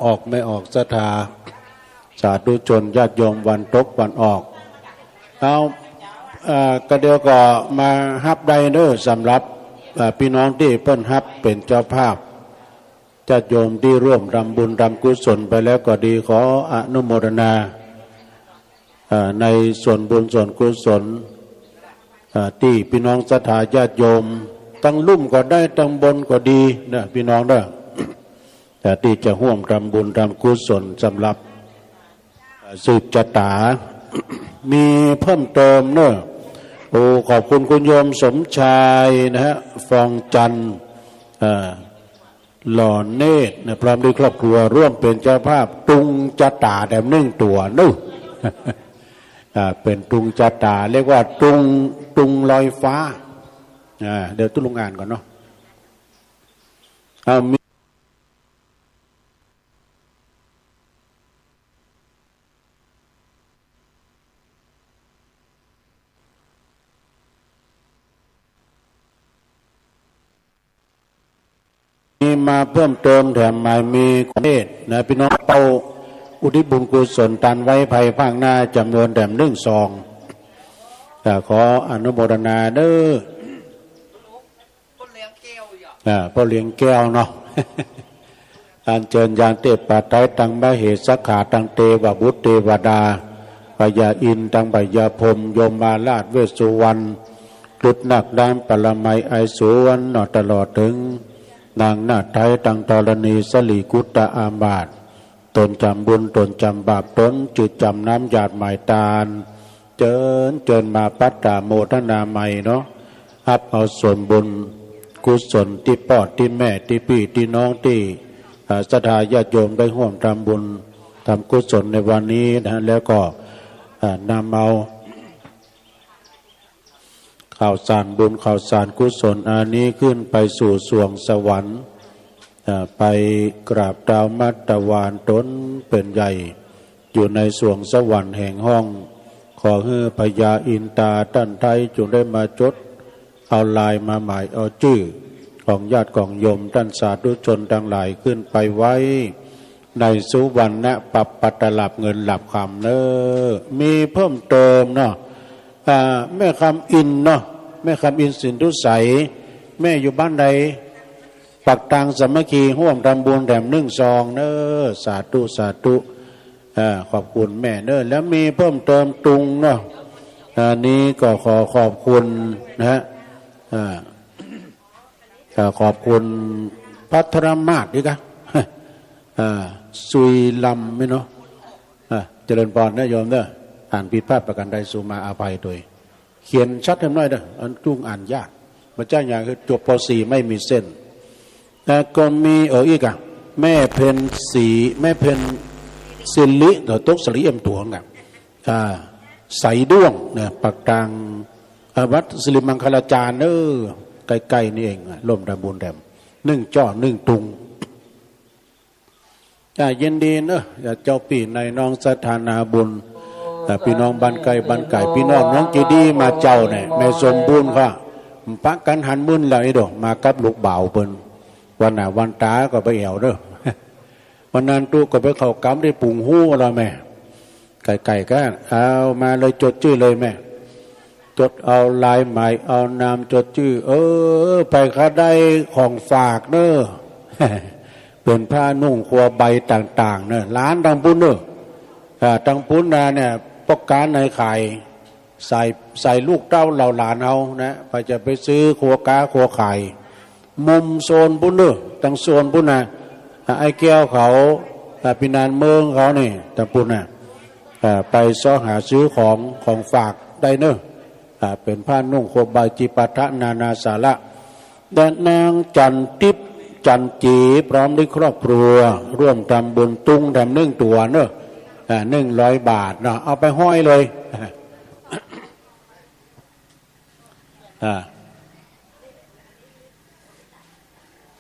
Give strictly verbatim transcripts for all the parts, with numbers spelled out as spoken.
ออกแม่ออกศรัทธา สาธุชนญาติโยมวันตกวันออก เอา เอ่อ ก็เดี๋ยวก็มาฮับได้เน้อ สำหรับ เอ่อ ปี้น้องตี้เปิ้นฮับเป๋นเจ้าภาพ ญาติโยมตี้ร่วมทำบุญทำกุศลไปแล้วก็ดี ขออนุโมทนา เอ่อ ในส่วนบุญส่วนกุศล เอ่อ ตี้ปี้น้องศรัทธาญาติโยม ตังลุ่มก็ได้ ตังบนก็ดีนะ ปี้น้องเน้อ เอ่อ ตี้จะฮ่วมทำบุญทำกุศลสำหรับ เอ่อ สืบจะต๋า มีเพิ่มเติมเน้อ โอ้ ขอบคุณคุณโยมสมชายนะฮะ ฟองจันทร์ เอ่อ หล่อเนตรนะ พร้อมด้วยครอบครัวร่วมเป๋นเจ้าภาพ ตุงจะต๋าแถมนึ่งตั๋วเน้อ อ่า เป๋นตุงจะต๋า เรียกว่าตุง ตุงลอยฟ้า อ่า เดี๋ยวตุ๊ลุงอ่านก่อนเนาะ เอา มี มีมาเพิ่มเติมแถมใหม่ มีเนตรนะ ปี้น้องเป้าอุทิศบุญกุศลตานไว้ภายภาคหน้าจ๋ำนวนแถมนึ่งซอง อ่า ขออนุโมทนาเน้อ อ่า ป้อเลี้ยงแก้วเนาะ อัญเจิญญาณเตพพาไตรตังมเหสกขาตังเตวบุตรเตวดา พญาอินทร์ตังพญาพรหม ยมาราชเวสสุวรรณ ครุฑนาคน้ำปรมัยไอศวรรณ ตลอดเถิงนางนาฏไทยตังธรณีสรีกุตอามาตย์ ต๋นจ๋ำบุญต๋นจ๋ำบาป ต๋นจื้อจ๋ำน้ำหยาดหมายตาน เจิญ เจิญมาปัตตาโมทนาใหม่เนาะ ฮับเอาส่วนบุญกุศลตี้ป้อตี้แม่ตี้ปี้ตี้น้องตี้ เอ่อ ศรัทธาญาติโยมได้ฮ่วมทำบุญทำกุศลในวันนี้นะ แล้วก็ เอ่อ นำเอา ข่าวสารบุญข่าวสารกุศลอันนี้ขึ้นไปสู่สวงสวรรค์ เอ่อ ไปกราบตาวมัตตวานต๋นเป๋นใหญ่ อยู่ในสวงสวรรค์แห่งห้อง ขอหื้อพญาอินตาต้านไท้จงได้มาจดเอาลายมาหมายเอาจื้อของญาติของโยมต้านสาธุชนตังหลายขึ้นไปไว้ ในสุวรรณปัปปะตะหลับเงินหลับคำเน้อ มีเพิ่มเติมเนาะ อ่า แม่คำอินเนาะ แม่คำอินสินธุไสย แม่อยู่บ้านใด ปักตางสามัคคีฮ่วมทำบุญแถมนึ่งซองเน้อ สาธุ สาธุ อ่า ขอบคุณแม่เน้อ แล้วมีเพิ่มเติมตุงเนาะ อันนี้ก็ขอขอบคุณนะฮะ อ่า อ่า ขอบคุณพัทรมาศดีกะ อ่า สุยลำไหมเนาะ อ่า เจริญพรนะโยมเน้อ อ่านผิดพลาดประการใดสุมาอภัยโดย เขียนชัดแหมหน้อยเน้อ อันตุ้งอ่านยาก บ่ใจ้หยังคือจบ ป.สี่ ไม่มีเส้น แล้วก็มี เออ อีกอะ แม่เพ็ญศรี แม่เพ็ญสิริ เดี๋ยวตกสระเอี่ยมตั๋วน่ะ อ่า ใสด้วงนะ ปักตาง อ่า วัดสิริมังคลาจารย์เน้อ ใก้ๆ นี่เองอะ ฮ่วมทำบุญแถมนึ่งจ้อนึ่งตุง อ่า ยินดีเน้อ อ่า เจ้าปี้นายน้องศรัทธานาบุญ อ่า ปี้น้องบ้านใก้บ้านไก๋ ปี้น้องน้องเจดีย์มาเจ้าเนี่ย แม่สมบูรณ์ก็ปะกั๋นหันมึนแล้ว ไอ้โด มากับลูกบ่าวเปิ้น วันหน้าวันต๋าก็ไปแอ่วเน้อ วันนั้นตุ๊ก็ไปเข้ากรรมตี้ปุ๋งฮู้แล้วแม่ ใก้ๆ กั๋น เอามาเลย จดจื้อเลยแม่ จดเอาลายหมาย เอานามจดจื้อ เออ ไปข้าได้ของฝากเน้อ เป๋นผ้านุ่งครัวใบต่างๆ เน้อ หลานตังปุ้นเน้อ อ่า ตังปุ้นนาเนี่ย ป้อก๊าในขาย สาย สายลูกเต้าเหล่าหลานเฮานะ ไปจะไปซื้อครัวก๊าครัวขาย มุมโซนปุ้นเน้อ ตังโซนปุ้นนะ อ่า ไอ้แก้วเขา อ่า ปี้นานเมืองเขานี่ ตังปุ้นนะ อ่า ไปเซาะหาซื้อของ ของฝากได้เน้อ อ่า เป๋นผ้านุ่งครัวใบ จิปาถะนานาสาระ และนางจันทิพย์ จันจี พร้อมด้วยครอบครัว ฮ่วมทำบุญตุงแถมนึ่งตั๋วเน้อ อ่า นึ่งร้อยบาทเนาะ เอาไปห้อยเลย อ่า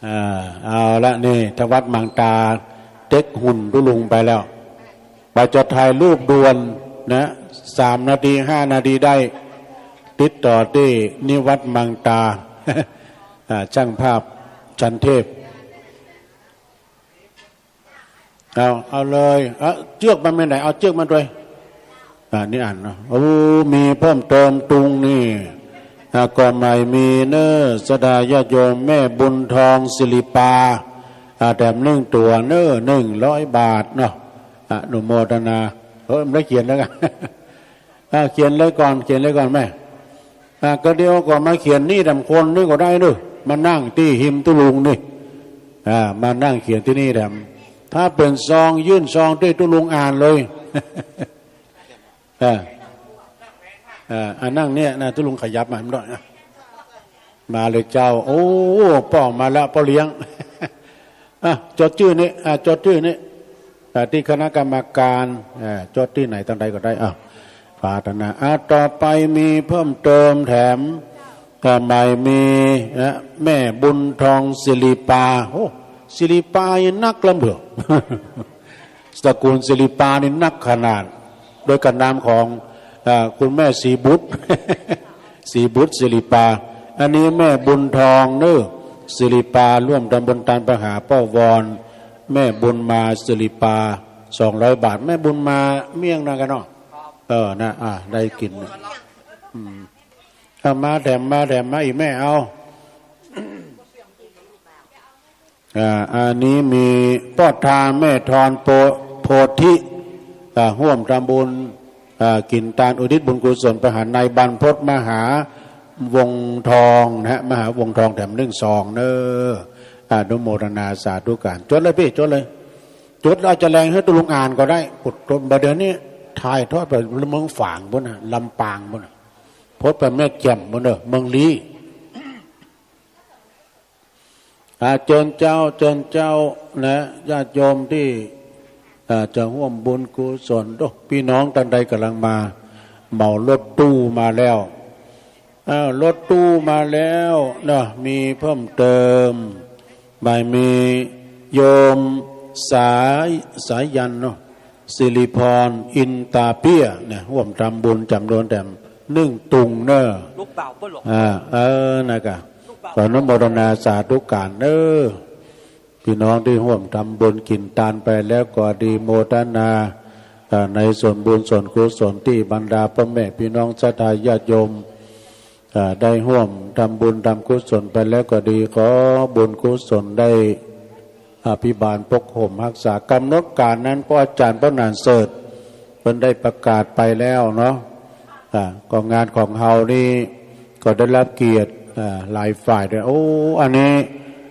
อ่า เอาละนี่ ทางวัดมังตา เต็กหุ่นตุ๊ลุงไปแล้ว ไปจะถ่ายรูปด่วนนะ สามนาที ห้านาทีได้ ติดต่อตี้นิวัฒน์มังตา อ่า ช่างภาพชั้นเทพ เอา เอาเลย เอาเจื้อกมันไปไหน เอาเจื้อกมันด้วย อ่า นี่อ่านเนาะ โอ้ มีเพิ่มเติมตุงนี่ อ่า ก็หมายมีเน้อ ศรัทธาญาติโยม แม่บุญทอง ศิริปา อ่า แถมหนึ่งตั๋วเน้อ หนึ่งร้อยบาทเนาะ อนุโมทนา เออ มันได้เขียนแล้วกัน อ่า เขียนเลยก่อน เขียนเลยก่อนแม่ อ่า ก็เดี๋ยวก็มาเขียนนี่แถมคนนี่ก็ได้เน้อ มานั่งตี้ฮิมตุ๊ลุงนี่ อ่า มานั่งเขียนตี้นี่แถม ถ้าเป๋นซอง ยื่นซองตี้ตุ๊ลุงอ่านเลย อ่า อ่า อ่า นั่งเนี่ยนะ ตุ๊ลุงขยับมาหน่อยนะ มาเลยเจ้า โอ้ ป้อมาแล้ว ป้อเลี้ยง อ่ะ จดจื้อนี่ อ่ะ จดจื้อนี่ อ่ะ ตี้คณะกรรมการ อ่ะ จดตี้ไหนตังใดก็ได้ อ่ะ ปรารถนา อ่ะ ต่อไปมีเพิ่มเติมแถม ก็หมายมี นะ แม่บุญทอง ศิริปา โอ้ ศิริปานี่นักลำเถอะ ตระกูลศิริปานี่นักขนาด โดยการนำของ อ่า คุณแม่ศรีบุตร ศรีบุตรศิริปา อันนี้แม่บุญทองเน้อ ศิริปา ร่วมทำบุญตานไปหาป้อวอน แม่บุญมา ศิริปา สองร้อยบาท แม่บุญมาเมี่ยงนะกั๋นเนาะ เออ นะ อ่า ได้กิ๋น อืม เอามาแถม มาแถม มาอีกแม่ เอา อ่า อันนี้มีป้อทาแม่ทอนโพ โพธิ อ่า ฮ่วมทำบุญ อ่า กิ๋นตานอุทิศบุญกุศลไปหานายบรรพตมหาวงศ์ทองนะฮะ มหาวงศ์ทองแถมหนึ่งซองเน้อ อนุโมทนาสาธุก๋าน จดเลยพี่ จดเลย จดแล้วจะแหล่งหื้อตุ๊ลุงอ่านก็ได้ กดจด บ่าเดี่ยวนี้ถ่ายทอดไปเมืองฝางปู๊นน่ะ ลำปางปู๊นน่ะ พดไปแม่แจ่มปู๊นเน้อ เมืองลี้ อ่า เจิญเจ้า เจิญเจ้านะ ญาติโยมตี้ อ่า จะฮ่วมบุญกุศล โอ้ ปี้น้องตันใดก่ำลังมา เหมารถตู้มาแล้ว อ้าว รถตู้มาแล้วเนาะ มีเพิ่มเติม หมายมีโยมสาย สายันเนาะ ศิริพร อินตาเปี้ยเนี่ย ฮ่วมทำบุญจ๋ำนวนแถมหนึ่งตุงเน้อ ลูกบ่าวเปิ้นหรอ อ่า เออ นะกะ ลูกบ่าว ขออนุโมทนาสาธุก๋านเน้อ ปี้น้องตี้ฮ่วมทำบุญกิ๋นตานไปแล้วก็ดี โมทนา อ่า ในส่วนบุญส่วนกุศลตี้บรรดาป้อแม่ปี้น้องศรัทธาญาติโยม อ่า ได้ฮ่วมทำบุญทำกุศลไปแล้วก็ดี ขอบุญกุศลได้อภิบาลปกห่มฮักษา ก๋ำหนดก๋านนั้นป้ออาจ๋ารย์ป้อหนานเสิร์ช เปิ้นได้ประกาศไปแล้วเนาะ อ่า ก็งานของเฮานี่ก็ได้รับเกียรติ อ่า หลายฝ่ายด้วย โอ้ อันนี้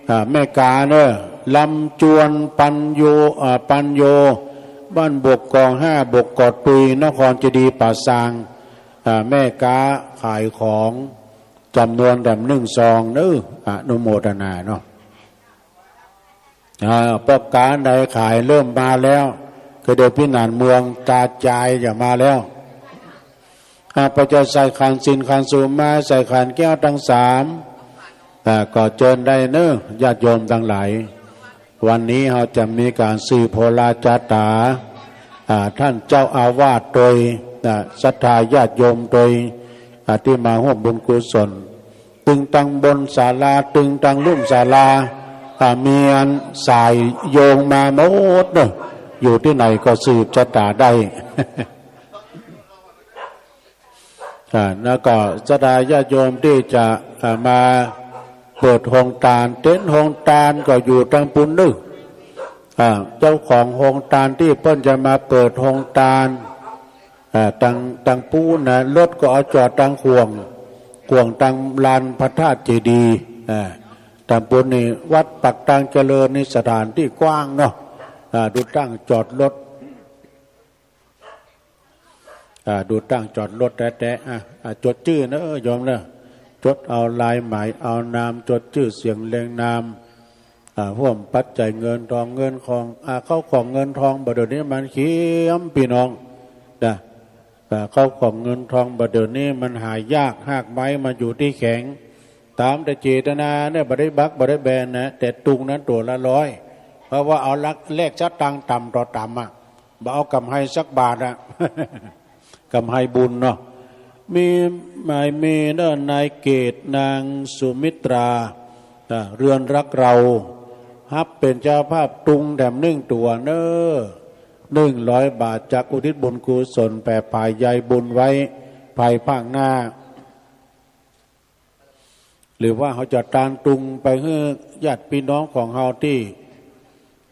อ่า แม่ก๋าเน้อ ลำจวนปัญโญ อ่า ปัญโญ บ้านบวกกองห้า บวกกอดตุย นครเจดีย์ป่าซาง อ่า แม่ก๋าขายของจ๋ำนวนแถมหนึ่งซองเน้อ อนุโมทนาเนาะ อ่า ป้อก๋าไหนขายเริ่มมาแล้ว ก็เดี๋ยวปี้หนานเมืองตาจายจะมาแล้ว อ่า ป้อจะใส่ขันสินขันสูบมา ใส่ขันแก้วตังสาม อ่า ก็เจิญได้เน้อ ญาติโยมตังหลาย วันนี้เฮาจะมีก๋านสืบโหราจะต๋า อ่า ต้านเจ้าอาวาสโตย อ่า ศรัทธาญาติโยมโตย อ่า ตี้มาฮ่วมบุญกุศล ตึงตังบนศาลา ตึงตังลุ่มศาลา อ่า มีอันสายโยงมาหมดเนาะ อยู่ตี้ไหนก็สืบจะต๋าได้ อ่า แล้วก็ศรัทธาญาติโยมตี้จะ อ่า มาเปิดโฮงตาน เต็นท์โฮงตานก็อยู่ตังปู๊นเน้อ อ่า เจ้าของโฮงตานตี้เปิ้นจะมาเปิดโฮงตาน อ่า ตัง ตังปู๊นนะ รถก็เอาจอดตังข่วง ข่วงตังลานพระธาตุเจดีย์ อ่า ตังปู๊นนี่วัดปากตางเจริญนี่สถานตี้กว้างเนาะ อ่า ดูตั้งจอดรถ อ่า ดูตั้งจอดรถแต๊ๆ อ่ะ อ่ะ จดจื้อเน้อโยมเน้อ จดเอาลายหมายเอานาม จดจื้อเสียงเรียงนาม อ่า ฮ่วมปัจจัยเงินทองเงินของ อ่า เข้าของเงินทอง บ่าเดี่ยวนี้มันเขียมปี้น้องนะ อ่า เข้าของเงินทอง บ่าเดี่ยวนี้มันหายาก ฮากไม้มันอยู่ตี้แข็ง ต๋ามแต่เจตนาเนี่ย บ่ได้บักบ่ได้แบนนะ แต่ตุงนั้นตั๋วละร้อย เพราะว่าเอาลัก แลกสตางค์ต่ำต่อต่ำอะ บ่เอาก๋ำไรสักบาทอะ ก๋ำไรบุญเนาะ มีหมายมีเน้อ นายเกต นางสุมิตรา อ่า เรือนรักเรา ฮับเป๋นเจ้าภาพตุงแถมนึ่งตั๋วเน่อ นึ่งร้อยบาท จักอุทิศบุญกุศลแผ่ผายใยบุญไว้ภายภาคหน้า หรือว่าเฮาจะตานตุงไปหื้อญาติปี้น้องของเฮาตี้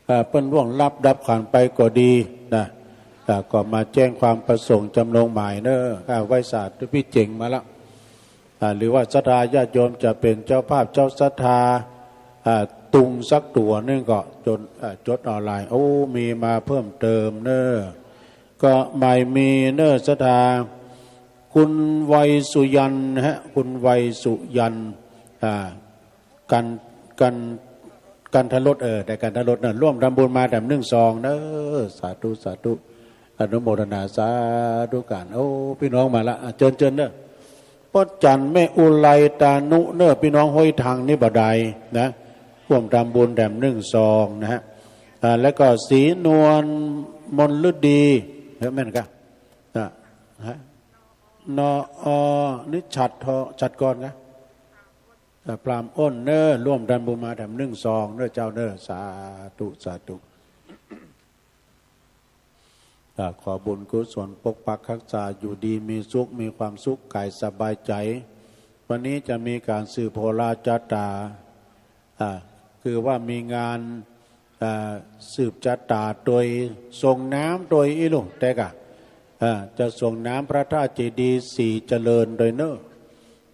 เอ่อ เปิ้นล่วงลับดับขันไปก็ดีนะ เอ่อ ก็มาแจ้งความประสงค์จำนงหมายเน่อ อ่า ไหว้สาธุ ปี้เจ๋งมาละ อ่า หรือว่าศรัทธาญาติโยมจะเป๋นเจ้าภาพเจ้าศรัทธา อ่า ตุงสักตั๋วนึ่งก็จด อ่า จดเอาลาย โอ้ มีมาเพิ่มเติมเน่อ ก็หมายมีเน่อศรัทธา คุณไวยสุยันต์นะฮะ คุณไวยสุยันต์ อ่า กัน กัน กันทรส เออ ได้กันทรสเน่อ ร่วมทำบุญมาแถมนึ่งซองเน่อ สาธุ สาธุ อนุโมทนาสาธุการ โอ้ ปี้น้องมาละ อ่ะ เจิญ เจิญเน่อ ป้อจันแม่อุไรตานุเน่อ ปี้น้องห้วยทังนี่บ่ดายนะ ร่วมทำบุญแถมนึ่งซองนะฮะ อ่า แล้วก็ศรีนวลมนฤดี เออ แม่นกะ อ่ะ ฮะ นอ อ นี่ฉัตรทอ ฉัตรกรกะ อ่ะ พราหมณ์อ้นเน่อ ร่วมทำบุญมาแถมนึ่งซองเน่อเจ้าเน่อ สาธุ สาธุ อ่า ขอบุญกุศลปกปักฮักษา อยู่ดีมีสุข มีความสุขกายสบายใจ๋ วันนี้จะมีก๋านสืบโหราชะต๋า อ่า คือว่ามีงาน อ่า สืบจะต๋าโตยส่งน้ำโตยอี้ลูก แต่กะ อ่า จะส่งน้ำพระธาตุเจดีย์ศรีเจริญโตยเน่อ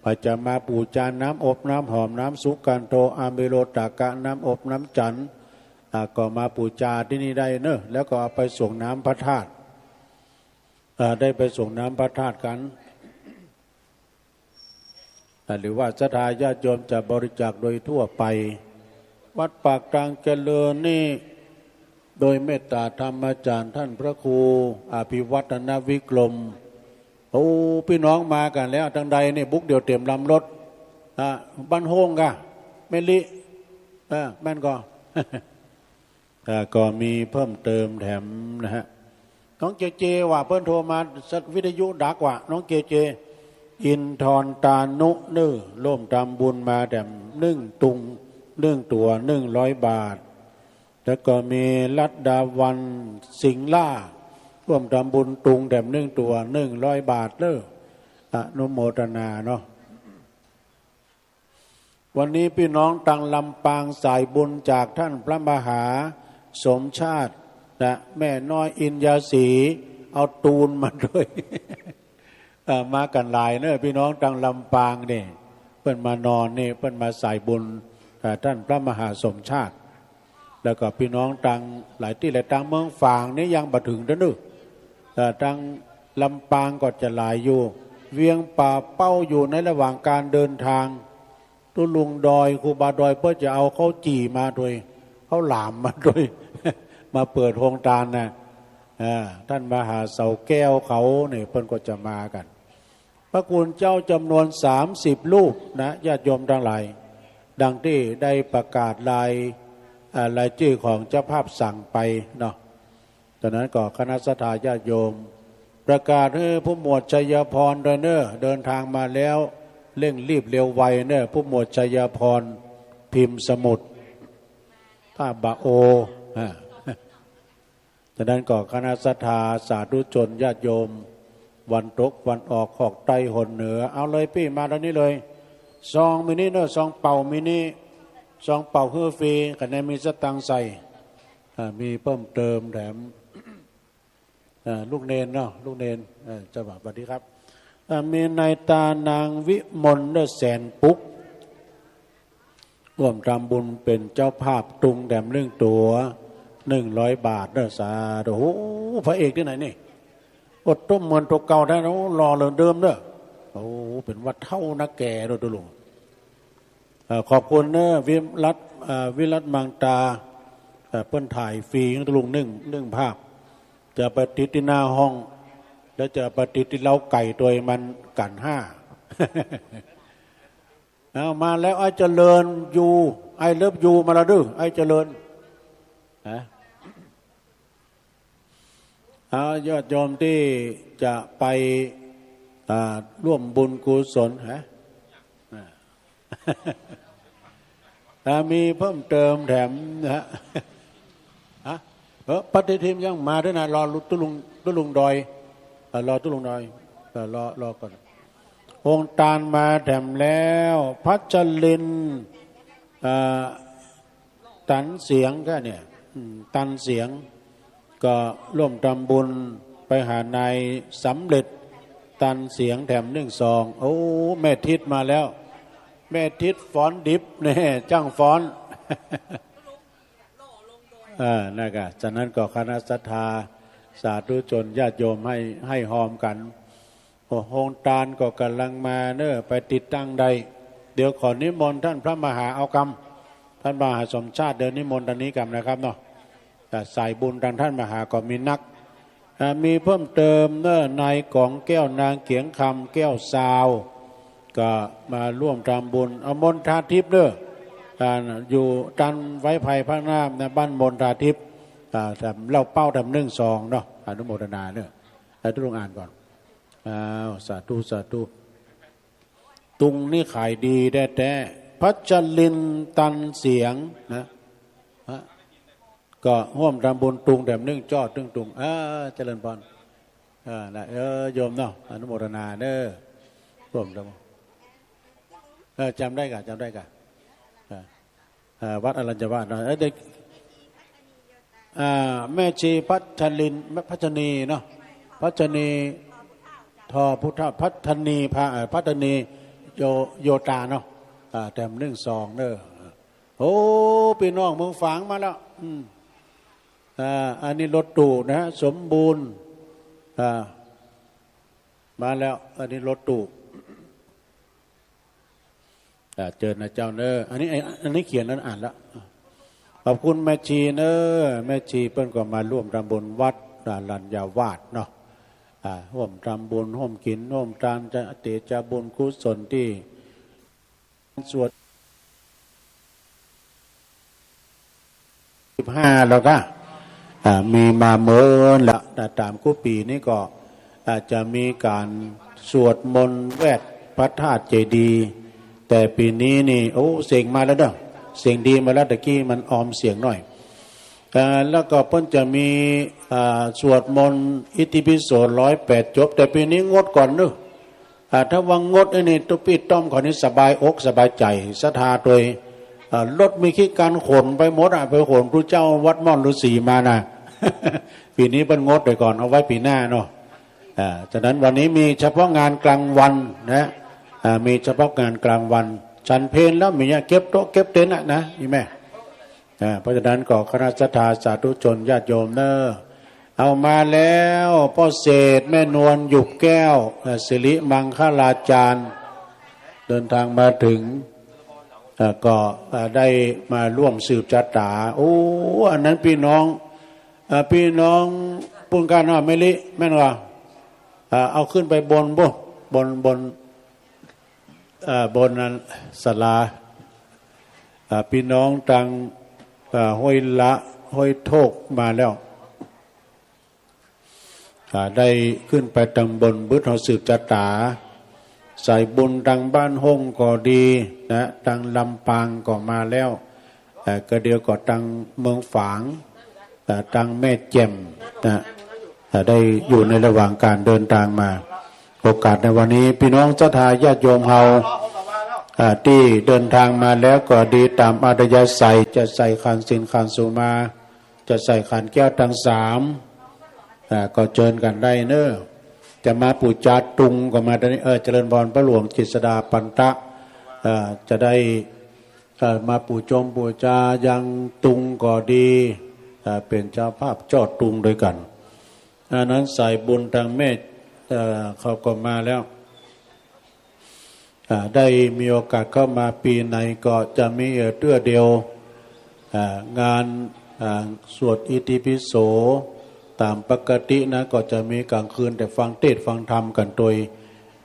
ใผจะมาปู๋จาน้ำอบน้ำหอม น้ำสุกันโท อเมโรตากะ น้ำอบน้ำจั๋น อ่า ก็มาปู๋จาตี้นี่ได้เน่อ แล้วก็เอาไปส่งน้ำพระธาตุ อ่า ได้ไปส่งน้ำพระธาตุกั๋น อ่า หรือว่าศรัทธาญาติโยมจะบริจาคโดยทั่วไป วัดปากตางเจริญนี่ โดยเมตตาธรรมาจ๋ารย์ต้านพระครูอภิวัฒนวิกรม โอ้ ปี้น้องมากั๋นแล้ว ตังใดนี่ บุกเดี่ยวเต๋มลำรถ อ่ะ บ้านโฮ่งกะ แม่ลิ เออ แม่นก่อ อ่า ก็มีเพิ่มเติมแถมนะฮะ น้องเจเจว่าเปิ้นโทรมา วิทยุดักว่า น้องเจเจ อินทรตานุเน่อ ร่วมทำบุญมาแถมนึ่งตุง นึ่งตั๋ว นึ่งร้อยบาท แล้วก็มีรัตดาวันสิงห์ล่า ร่วมทำบุญตุงแถมนึ่งตั๋ว นึ่งร้อยบาทเน่อ อนุโมทนาเนาะ วันนี้ปี้น้องตังลำปางสายบุญจากต้านพระมหาสมชาตินะ แม่น้อยอินยาสี เอาตูนมาโตย เอ่อ มากั๋นหลายเน่อ ปี้น้องตังลำปางนี่ เปิ้นมานอนนี่ เปิ้นมาสายบุญ เอ่อ ต้านพระมหาสมชาติ แล้วก็ปี้น้องตังหลายตี้แหละ ตังเมืองฝางนี่ยังบ่เถิงเตื้อเน่อ เอ่อ ตังลำปางก็จะหลายอยู่ เวียงป่าเป้าอยู่ในระหว่างก๋านเดินตาง ตุ๊ลุงดอย ครูบาดอย เปิ้นจะเอาข้าวจี่มาโตย ข้าวหลามมาโตย มาเปิดโฮงตานนะ อ่า ต้านมหาเสาแก้วเขานี่ เปิ้นก็จะมากั๋น พระคุณเจ้าจ๋ำนวนสามสิบรูปนะ ญาติโยมตังหลาย ดังตี้ได้ประกาศราย อ่า รายจื้อของเจ้าภาพสั่งไปเนาะ จากนั้นก็คณะศรัทธาญาติโยม ประกาศหื้อผู้หมวดชัยพรโตยเน่อ เดินตางมาแล้ว เร่งรีบเร็วไวเน่อ ผู้หมวดชัยพร พิมพ์สมุด ต้าบาโอ อ่า จากนั้นก็คณะศรัทธาสาธุชนญาติโยม วันตกวันออก ขอกใต้หนเหนือ เอาเลยปี้ มาตรงนี้เลย ซองมีนี้เน่อ ซองเป่ามีนี้ ซองเป่าหื้อฟรี คะแนนมีสตางค์ใส่ อ่า มีเพิ่มเติมแถม อ่า ลูกเณรเนาะ ลูกเณร เอ่อ เจ้าบ่าว สวัสดีครับ อ่า มีนายตานางวิมลเน่อ แสนปุก ร่วมทำบุญเป๋นเจ้าภาพตุงแถมนึ่งตั๋ว นึ่งร้อยบาทเน่อ สาธุ โอ้โห พระเอกตี้ไหนนี่ อดต้มเหมือนตั๋วเก่าได้นะ โอ้ หล่อเหลือเดิมเน่อ โอ้ เป๋นว่าเฒ่านักแก่เน่อตุ๊ลุง เอ่อ ขอบคุณเน่อ วิรัต เอ่อ วิรัตมังตา เอ่อ เปิ้นถ่ายฟรีตุ๊ลุงนึ่ง นึ่งภาพ จะไปติดตี้หน้าห้อง แล้วจะไปติดตี้เล้าไก่โตยมันกั๋นห้า เอามาแล้ว ไอ้เจริญยู ไอ้เลิฟยู มาแล้วเน่อ ไอ้เจริญ ฮะ เอาญาติโยมตี้จะไป อ่า ร่วมบุญกุศล ฮะ อ่า อ่า มีเพิ่มเติมแถมนะฮะ ฮะ เออ ปฏิทินยังมาด้วยนะ รอตุ๊ลุง ตุ๊ลุงดอย เออ รอตุ๊ลุงดอย เออ รอ รอก่อน โฮงตานมาแถมแล้ว พัชรินทร์ เอ่อ ตันเสียงก็เนี่ย อืม ตันเสียง ก็ร่วมทำบุญไปหาในสำเร็จ ตันเสียงแถมนึ่งซอง โอ้ แม่ทิศมาแล้ว แม่ทิศฟ้อนดิบแน่ จ้างฟ้อน เออ นั่นก็ ฉะนั้นก็คณะศรัทธา สาธุชนญาติโยมให้ ให้ฮอมกั๋น โอ้ โฮงตานก็ก่ำลังมาเน้อ ไปติดตั้งได้ เดี๋ยวขอนิมนต์ต้านพระมหาเอากำ ต้านมหาสมชาติ เดี๋ยวนิมนต์ตอนนี้กำนะครับเนาะ แต่สายบุญตางต้านมหาก็มีนัก อ่า มีเพิ่มเติมเน้อ นายก๋องแก้ว นางเขียงคำ แก้วซาว ก็มาร่วมทำบุญ เอามณฑาทิพย์เน้อ อ่า อยู่ตันไว้ภัยพระนามนะ บ้านมณฑาทิพย์ อ่า แถมเหล้าเป้าแถมนึ่งซองเนาะ อนุโมทนาเน้อ ให้ตุ๊ลุงอ่านก่อน อ้าว สาธุ สาธุ ตุงนี่ขายดีแต๊ๆ พัชรินทร์ ตันเสียงนะ ฮะ ก็ฮ่วมทำบุญตุงแถมนึ่ง จ้อนึ่งตุง เออ เจริญพร เออ นะ เออ โยมเนาะ อนุโมทนาเน้อ ฮ่วมทำบุญ เออ จ๋ำได้ก่ะ จ๋ำได้ก่ะ เออ เอ่อ วัดอรัญญวาสเนาะ เอ้ย เด็ก อ่า แม่ชีพัชรินทร์ พัชนีเนาะ พัชนี ทอพุทธ พัชนีพา เอ่อ พัชนีโย โยตาเนาะ อ่า แถมนึ่งซองเน้อ โอ้ ปี้น้องเมืองฝางมาแล้ว อืม อ่า อันนี้รถตู้นะฮะ สมบูรณ์ อ่า มาแล้ว อันนี้รถตู้ อ่า เจิญนะเจ้าเน้อ อันนี้ อันนี้เขียนนั้นอ่านแล้ว ขอบคุณแม่ชีเน้อ แม่ชีเปิ้นก็มาร่วมทำบุญวัดอรัญญวาสเนาะ อ่า ฮ่วมทำบุญ ฮ่วมกิ๋น ฮ่วมตาน จะเตจะบุญกุศลตี้สวด สิบห้าแล้วก็ อ่า มีมาเมินละ แต่ต๋ามกู้ปี๋นี่ก็ อาจจะมีก๋านสวดมนต์แวดพระธาตุเจดีย์ แต่ปี๋นี้นี่ โอ้ เสียงมาแล้วเน้อ เสียงดีมาแล้ว ตะกี้มันออมเสียงหน่อย อ่า แล้วก็เปิ้นจะมี อ่า สวดมนต์อิติปิโสร้อยแปดจบ แต่ปี๋นี้งดก่อนเน้อ อ่า ถ้าว่างดไอ้นี่ ตุ๊ปี้ต้อมเขานี่สบายอกสบายใจ๋ ศรัทธาโตย อ่า รถมีขี้กั๋นขนไปหมดอะ ไปขนพระเจ้าวัดม่อนฤๅษีมานะ ปี๋นี้เปิ้นงดไปก่อน เอาไว้ปี๋หน้าเนาะ อ่า ฉะนั้นวันนี้มีเฉพาะงานกลางวันนะ อ่า มีเฉพาะงานกลางวัน ฉันเพลแล้วมีเนี่ย เก็บโต๊ะเก็บเต็นท์อะนะ อีแม่ อ่า เพราะฉะนั้นก็คณะศรัทธาสาธุชนญาติโยมเน้อ เอามาแล้ว ป้อเศรษฐ แม่นวล หยุบแก้ว เอ่อ สิริมังคลาจารย์ เดินทางมาถึง เอ่อ ก็ เอ่อ ได้มาร่วมสืบชะตา โอ้ อันนั้นปี้น้อง เอ่อ ปี้น้องปุ้นก้าเนาะ แม่ลิ แม่นก่อ เอ่อ เอาขึ้นไปบนบุ บน บน เอ่อ บนนั้นศาลา อ่า ปี้น้องตาง อ่า ห้วยละ ห้วยโทกมาแล้ว อ่า ได้ขึ้นไปตางบน บึดเฮาสืบชะตา สายบุญตางบ้านฮ่งก็ดีนะ ตางลำปางก็มาแล้ว อ่า ก็เดี๋ยวก็ตางเมืองฝาง อ่า ตางแม่แจ่มนะ อ่า ได้อยู่ในระหว่างก๋านเดินตางมา โอกาสในวันนี้ ปี้น้องศรัทธาญาติโยมเฮา อ่า ตี้เดินตางมาแล้วก็ดี ต๋ามอัธยาศัย จะใส่ขันธ์ศีลขันธ์สุมา จะใส่ขันธ์แก้วตังสาม อ่า ก็เจิญกั๋นได้เน้อ จะมาปู๋จาตุงก็มาตรงนี้ เออ เจริญพรป้อหลวงกิษดาปันตะ อ่า จะได้ เอ่อ มาปู๋จงปู๋จายังตุงก็ดี เอ่อ เป๋นเจ้าภาพจ้อตุงตวยกั๋น อันนั้นสายบุญตางแม่ เอ่อ เขาก็มาแล้ว อ่า ได้มีโอกาสเข้ามาปี๋ไหนก็จะมี เอ่อ เตื้อเดียว อ่า งาน อ่า สวดอิติปิโสต๋ามปกตินะ ก็จะมีก๋างคืนแต่ฟังเตสน์ฟังธรรมกั๋นตวย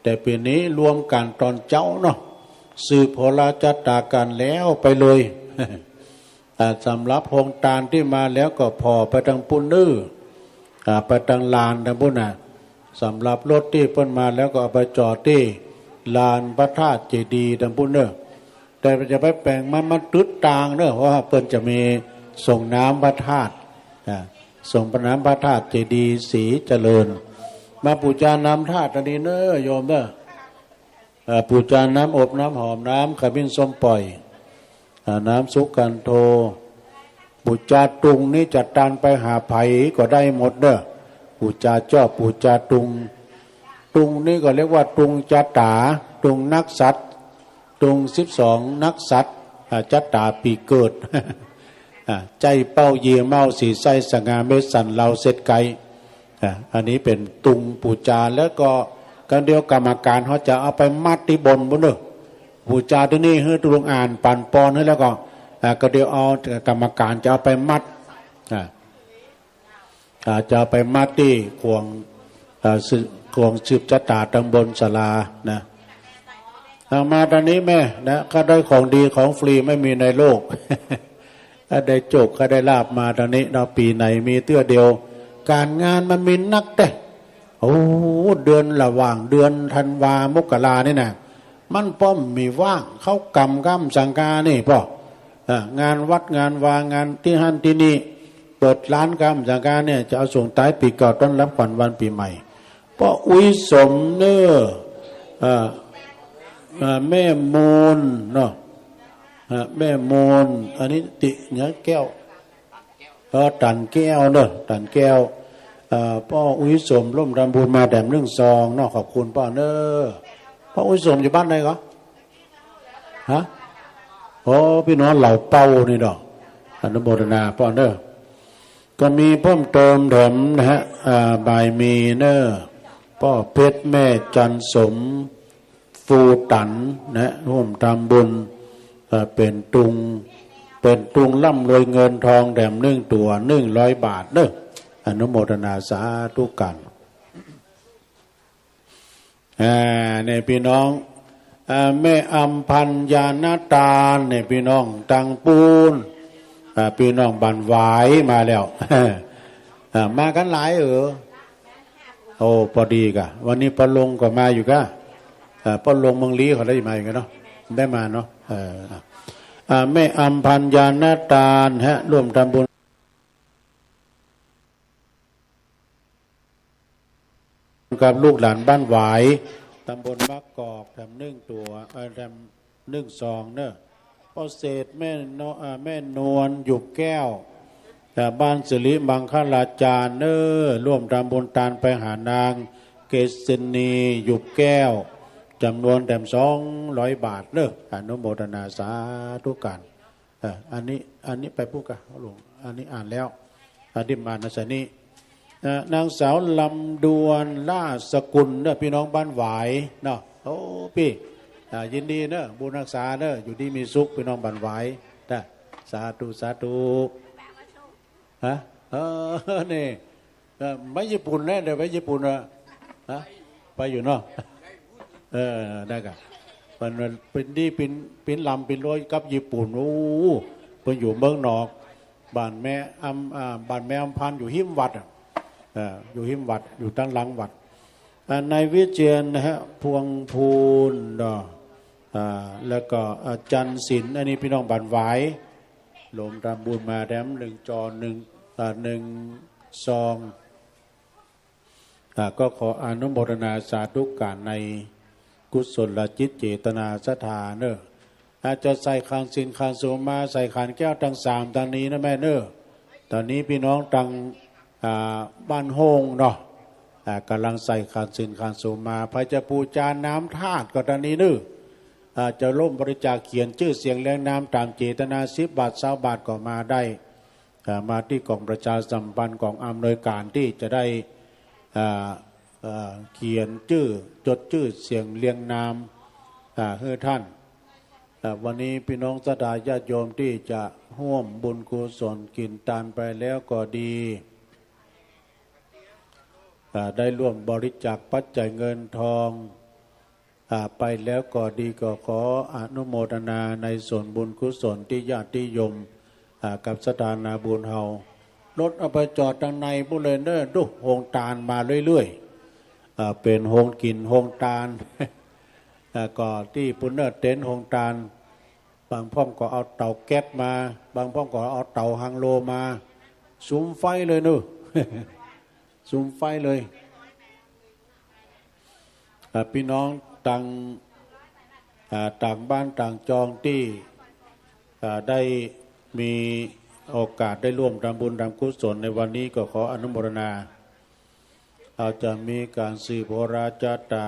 แต่ปี๋นี้รวมกั๋นต๋อนเจ๊าเนาะ สืบโหราชะตากั๋นแล้วไปเลย อ่า สำหรับโฮงตานตี้มาแล้วก็ผ่อไปตางปุ้นเน้อ อ่า ไปตางลานตางปุ้นน่ะ สำหรับรถตี้เปิ้นมาแล้วก็เอาไปจอดตี้ลานพระธาตุเจดีย์ตางปุ้นเน้อ แต่จะไปแป๋งมัน มันตึ๊ดตางเน่อ เพราะว่าเปิ้นจะมีส่งน้ำพระธาตุ อ่า ส่งน้ำพระธาตุเจดีย์ศรีเจริญ มาปู๋จาน้ำธาตุอันนี้เน่อโยมเน่อ อ่า ปู๋จาน้ำอบน้ำหอม น้ำขมิ้นส้มป่อย อ่า น้ำสุกันโท ปู๋จาตุงนี่จะตานไปหาใผก็ได้หมดเน่อ ปู๋จาจอบ ปู๋จาตุง ตุงนี่ก็เรียกว่าตุงจะต๋า ตุงนักษัตริย์ ตุงสิบสองนักษัตริย์ อ่า จะต๋าปี๋เกิด อ่า ใจ้เป้าเยียเม้า สีใส้สง่า เม็ดสันลาวเซ็ดไก อ่า อันนี้เป๋นตุงปู๋จา แล้วก็กั๋นเดียวกรรมการเขาจะเอาไปมัดตี้บนปู๊นเน่อ ปู๋จาตี้นี่หื้อตุ๊ลุงอ่านปั๋นปอนหื้อแล้วก็ อ่า กั๋นเดียวเอากรรมการจะเอาไปมัด อ่า อ่า จะเอาไปมัดตี้ขวง อ่า สืบ ขวงสืบจะต๋าตำบลศาลานะ เอามาตอนนี้แม่นะ ข้าได้ของดีของฟรีไม่มีในโลก ข้าได้โจค ข้าได้ลาภมาตอนนี้เนาะ ปี๋ไหนมีเตื้อเดียว ก๋านงานมันมีนักแต๊ โอ้ เดือนละหว่างเดือนธันวา มกรานี่นะ มันป้อมมีว่าง เข้ากรรมกำสังกานี่ป้อ อ่า งานวัดงานวา งานตี้หั้นตี้นี่ เปิดฮ้านกำสังกาเนี่ย จะเอาส่งท้ายปี๋เก่า ต้อนรับขวัญวันปี๋ใหม่ ป้ออุ๊ยสมเน่อ อ่า อ่า แม่มูลเนาะ อ่า แม่มูล อันนี้ติเหนือแก้ว เออ ตันแก้วเน่อ ตันแก้ว เอ่อ ป้ออุ๊ยสมร่วมทำบุญมาแถมนึ่งซองเนาะ ขอบคุณป้อเน่อ ป้ออุ๊ยสมอยู่บ้านใดก็ ฮะ อ๋อ ปี้น้องเหล่าเป้านี่เนาะ อนุโมทนาป้อเน่อ ก็มีเพิ่มเติมแถมนะฮะ อ่า บ่ายมีเน่อ ป้อเพชรแม่จันสม ฟูตันนะฮะ ร่วมทำบุญ เอ่อ เป๋นตุง เป๋นตุงร่ำรวยเงินทองแถมนึ่งตั๋ว นึ่งร้อยบาทเน่อ อนุโมทนาสาธุกั๋น อ่า เนี่ยปี้น้อง อ่า แม่อำพันธ์ ญาณตาน เนี่ยปี้น้องตังปู๊น อ่า ปี้น้องบ้านหวายมาแล้ว อ่า มากั๋นหลายเออ โอ้ ปอดีก่ะ วันนี้ป้อลงก็มาอยู่ก่ะ อ่า ป้อลงเมืองลี้เขาได้มาอยู่ก่ะเนาะ ได้มาเนาะ เออ อ่า แม่อำพันธ์ ญาณตาน ฮะ ร่วมทำบุญ กับลูกหลานบ้านหวาย ตำบลมะกอก แถมนึ่งตั๋ว เอ่อ แถมนึ่งซองเน่อ ป้อเศรษฐ แม่นว- เอ่อ แม่นวล หยุบแก้ว จากบ้านสิริมังคลาจารย์เน่อ ร่วมทำบุญตานไปหานางเกษณี หยุบแก้ว จ๋ำนวนแถมสองร้อยบาทเน่อ อนุโมทนาสาธุกั๋น เอ่อ อันนี้ อันนี้ไปปู๊นก่ะ หลวง อันนี้อ่านแล้ว อันนี้มานะ สะนี้ เอ่อ นางสาวลำดวน ราชสกุลเน่อ ปี้น้องบ้านหวายเนาะ โอ้ ปี้ อ่า ยินดีเน่อ บุญฮักษาเน่อ อยู่ดีมีสุข ปี้น้องบ้านหวาย นะ สาธุ สาธุ ฮะ เออ นี่ เออ ไปญี่ปุ่นแล้ว เดี๋ยวไปญี่ปุ่นอ่ะ ฮะ ไปอยู่เนาะ เออ ได้ก่ะ มัน มันเป๋นดี เป๋น เป๋นลำ เป๋นรวยกับญี่ปุ่น โอ้ เปิ้นอยู่เมืองนอก บ้านแม่อำ อ่า บ้านแม่อำพันธ์อยู่ฮิมวัดอ่ะ เออ อยู่ฮิมวัด อยู่ตังหลังวัด อ่า นายวิเชียรนะฮะ พวงพูนเนาะ อ่า แล้วก็อาจารย์ศิลป์ อันนี้ปี้น้องบ้านหวาย ร่วมทำบุญมาแถมนึ่งจอ นึ่ง อ่า นึ่งซอง อ่า ก็ขออนุโมทนาสาธุกั๋นในกุศลจิตเจตนาศรัทธาเน่อ อาจจะใส่ขันธ์ศีลขันธ์สมา ใส่ขันธ์แก้วตังสามตางนี้นะแม่เน่อ ตอนนี้ปี้น้องตัง อ่า บ้านโฮ่งเนาะ อ่า ก่ำลังใส่ขันธ์ศีลขันธ์สมา ใผจะปู๋จาน้ำธาตุก็ตางนี้เน่อ อ่า จะร่วมบริจาคเขียนจื้อเสียงเรียงนามต๋ามเจตนา สิบบาท ซาวบาทก็มาได้ อ่า มาตี้กองประชาสัมพันธ์ กองอำนวยก๋านตี้จะได้ อ่า อ่า เขียนจื้อ จดจื้อเสียงเรียงนาม อ่า หื้อต้าน อ่า วันนี้ปี้น้องศรัทธาญาติโยมตี้จะฮ่วมบุญกุศลกิ๋นตานไปแล้วก็ดี อ่า ได้ร่วมบริจาคปัจจัยเงินทอง อ่า ไปแล้วก็ดี ก็ขออนุโมทนาในส่วนบุญกุศลตี้ญาติโยม อ่า กับศรัทธานาบุญเฮา รถเอาไปจอดตางในปู๊นเลยเน่อ ดู โฮงตานมาเรื่อยๆ อ่า เป๋นโฮงกิ๋นโฮงตาน อ่า ก็ตี้ปู๊นเน่อ เต็นท์โฮงตาน บางพ่องก็เอาเต๋าแก๊สมา บางพ่องก็เอาเต๋าฮังโลมา สุมไฟเลยเนาะ สุมไฟเลย อ่า ปี้น้องต่าง อ่า ต่างบ้านต่างจองตี้ อ่า ได้มีโอกาสได้ร่วมทำบุญทำกุศลในวันนี้ก็ขออนุโมทนา เฮาจะมีก๋านสืบโหราจาต๋า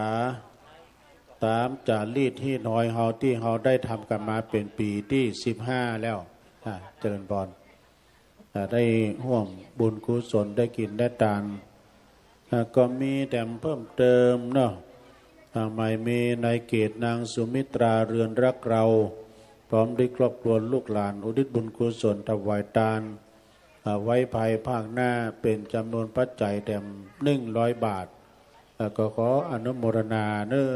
ต๋ามจ๋ารีตฮีตฮอยเฮาตี้เฮาได้ทำกั๋นมาเป๋นปี๋ตี้สิบห้าแล้ว อ่า เจริญพร อ่า ได้ฮ่วมบุญกุศล ได้กิ๋นได้ตาน อ่า ก็มีแถมเพิ่มเติมเนาะ อ่า หมายมีในเกตนางสุมิตราเรือนรักเรา พร้อมด้วยครอบครัวลูกหลานอุทิศบุญกุศลถวายตาน อ่า ไว้ภายภาคหน้าเป๋นจ๋ำนวนปัจจัยแถมหนึ่งร้อยบาท อ่า ก็ขออนุโมทนาเนาะ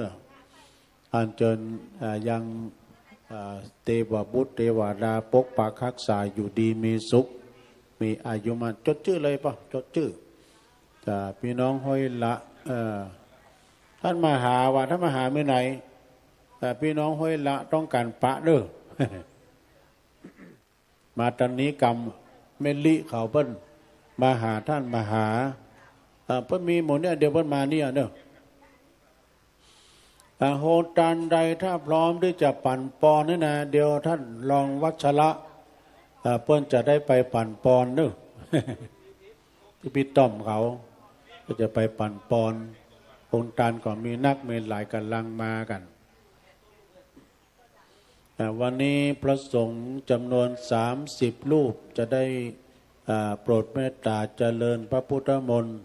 อัญเจิญ อ่า ยัง อ่า เตวบุตรเตวดาปกปักฮักษาอยู่ดีมีสุข มีอายุมั่น จดจื้อเลยเปล่า จดจื้อ อ่า ปี้น้องห้วยละ เอ่อ ต้านมหาว่า ต้านมหาเมื่อไหน อ่า ปี้น้องห้วยละต้องก๋านปะเนาะ มาตอนนี้กำแม่ลิเขาเปิ้นมาหาต้านมหา อ่า เปิ้นมีหมู่เนี่ย เดี๋ยวเปิ้นมาเนี่ยเนาะ อ่า โฮงตานใดถ้าพร้อมตี้จะปั๋นปอนนี่นะ เดี๋ยวต้านรองวัชระ อ่า เปิ้นจะได้ไปปั๋นปอนเนาะ ตี้ปี้ต้อมเขาก็จะไปปั๋นปอน โฮงตานก็มีนักมีหลายก๋ำลังมากั๋น อ่า วันนี้พระสงฆ์จ๋ำนวนสามสิบรูปจะได้ อ่า โปรดเมตต๋าเจริญพระพุทธมนต์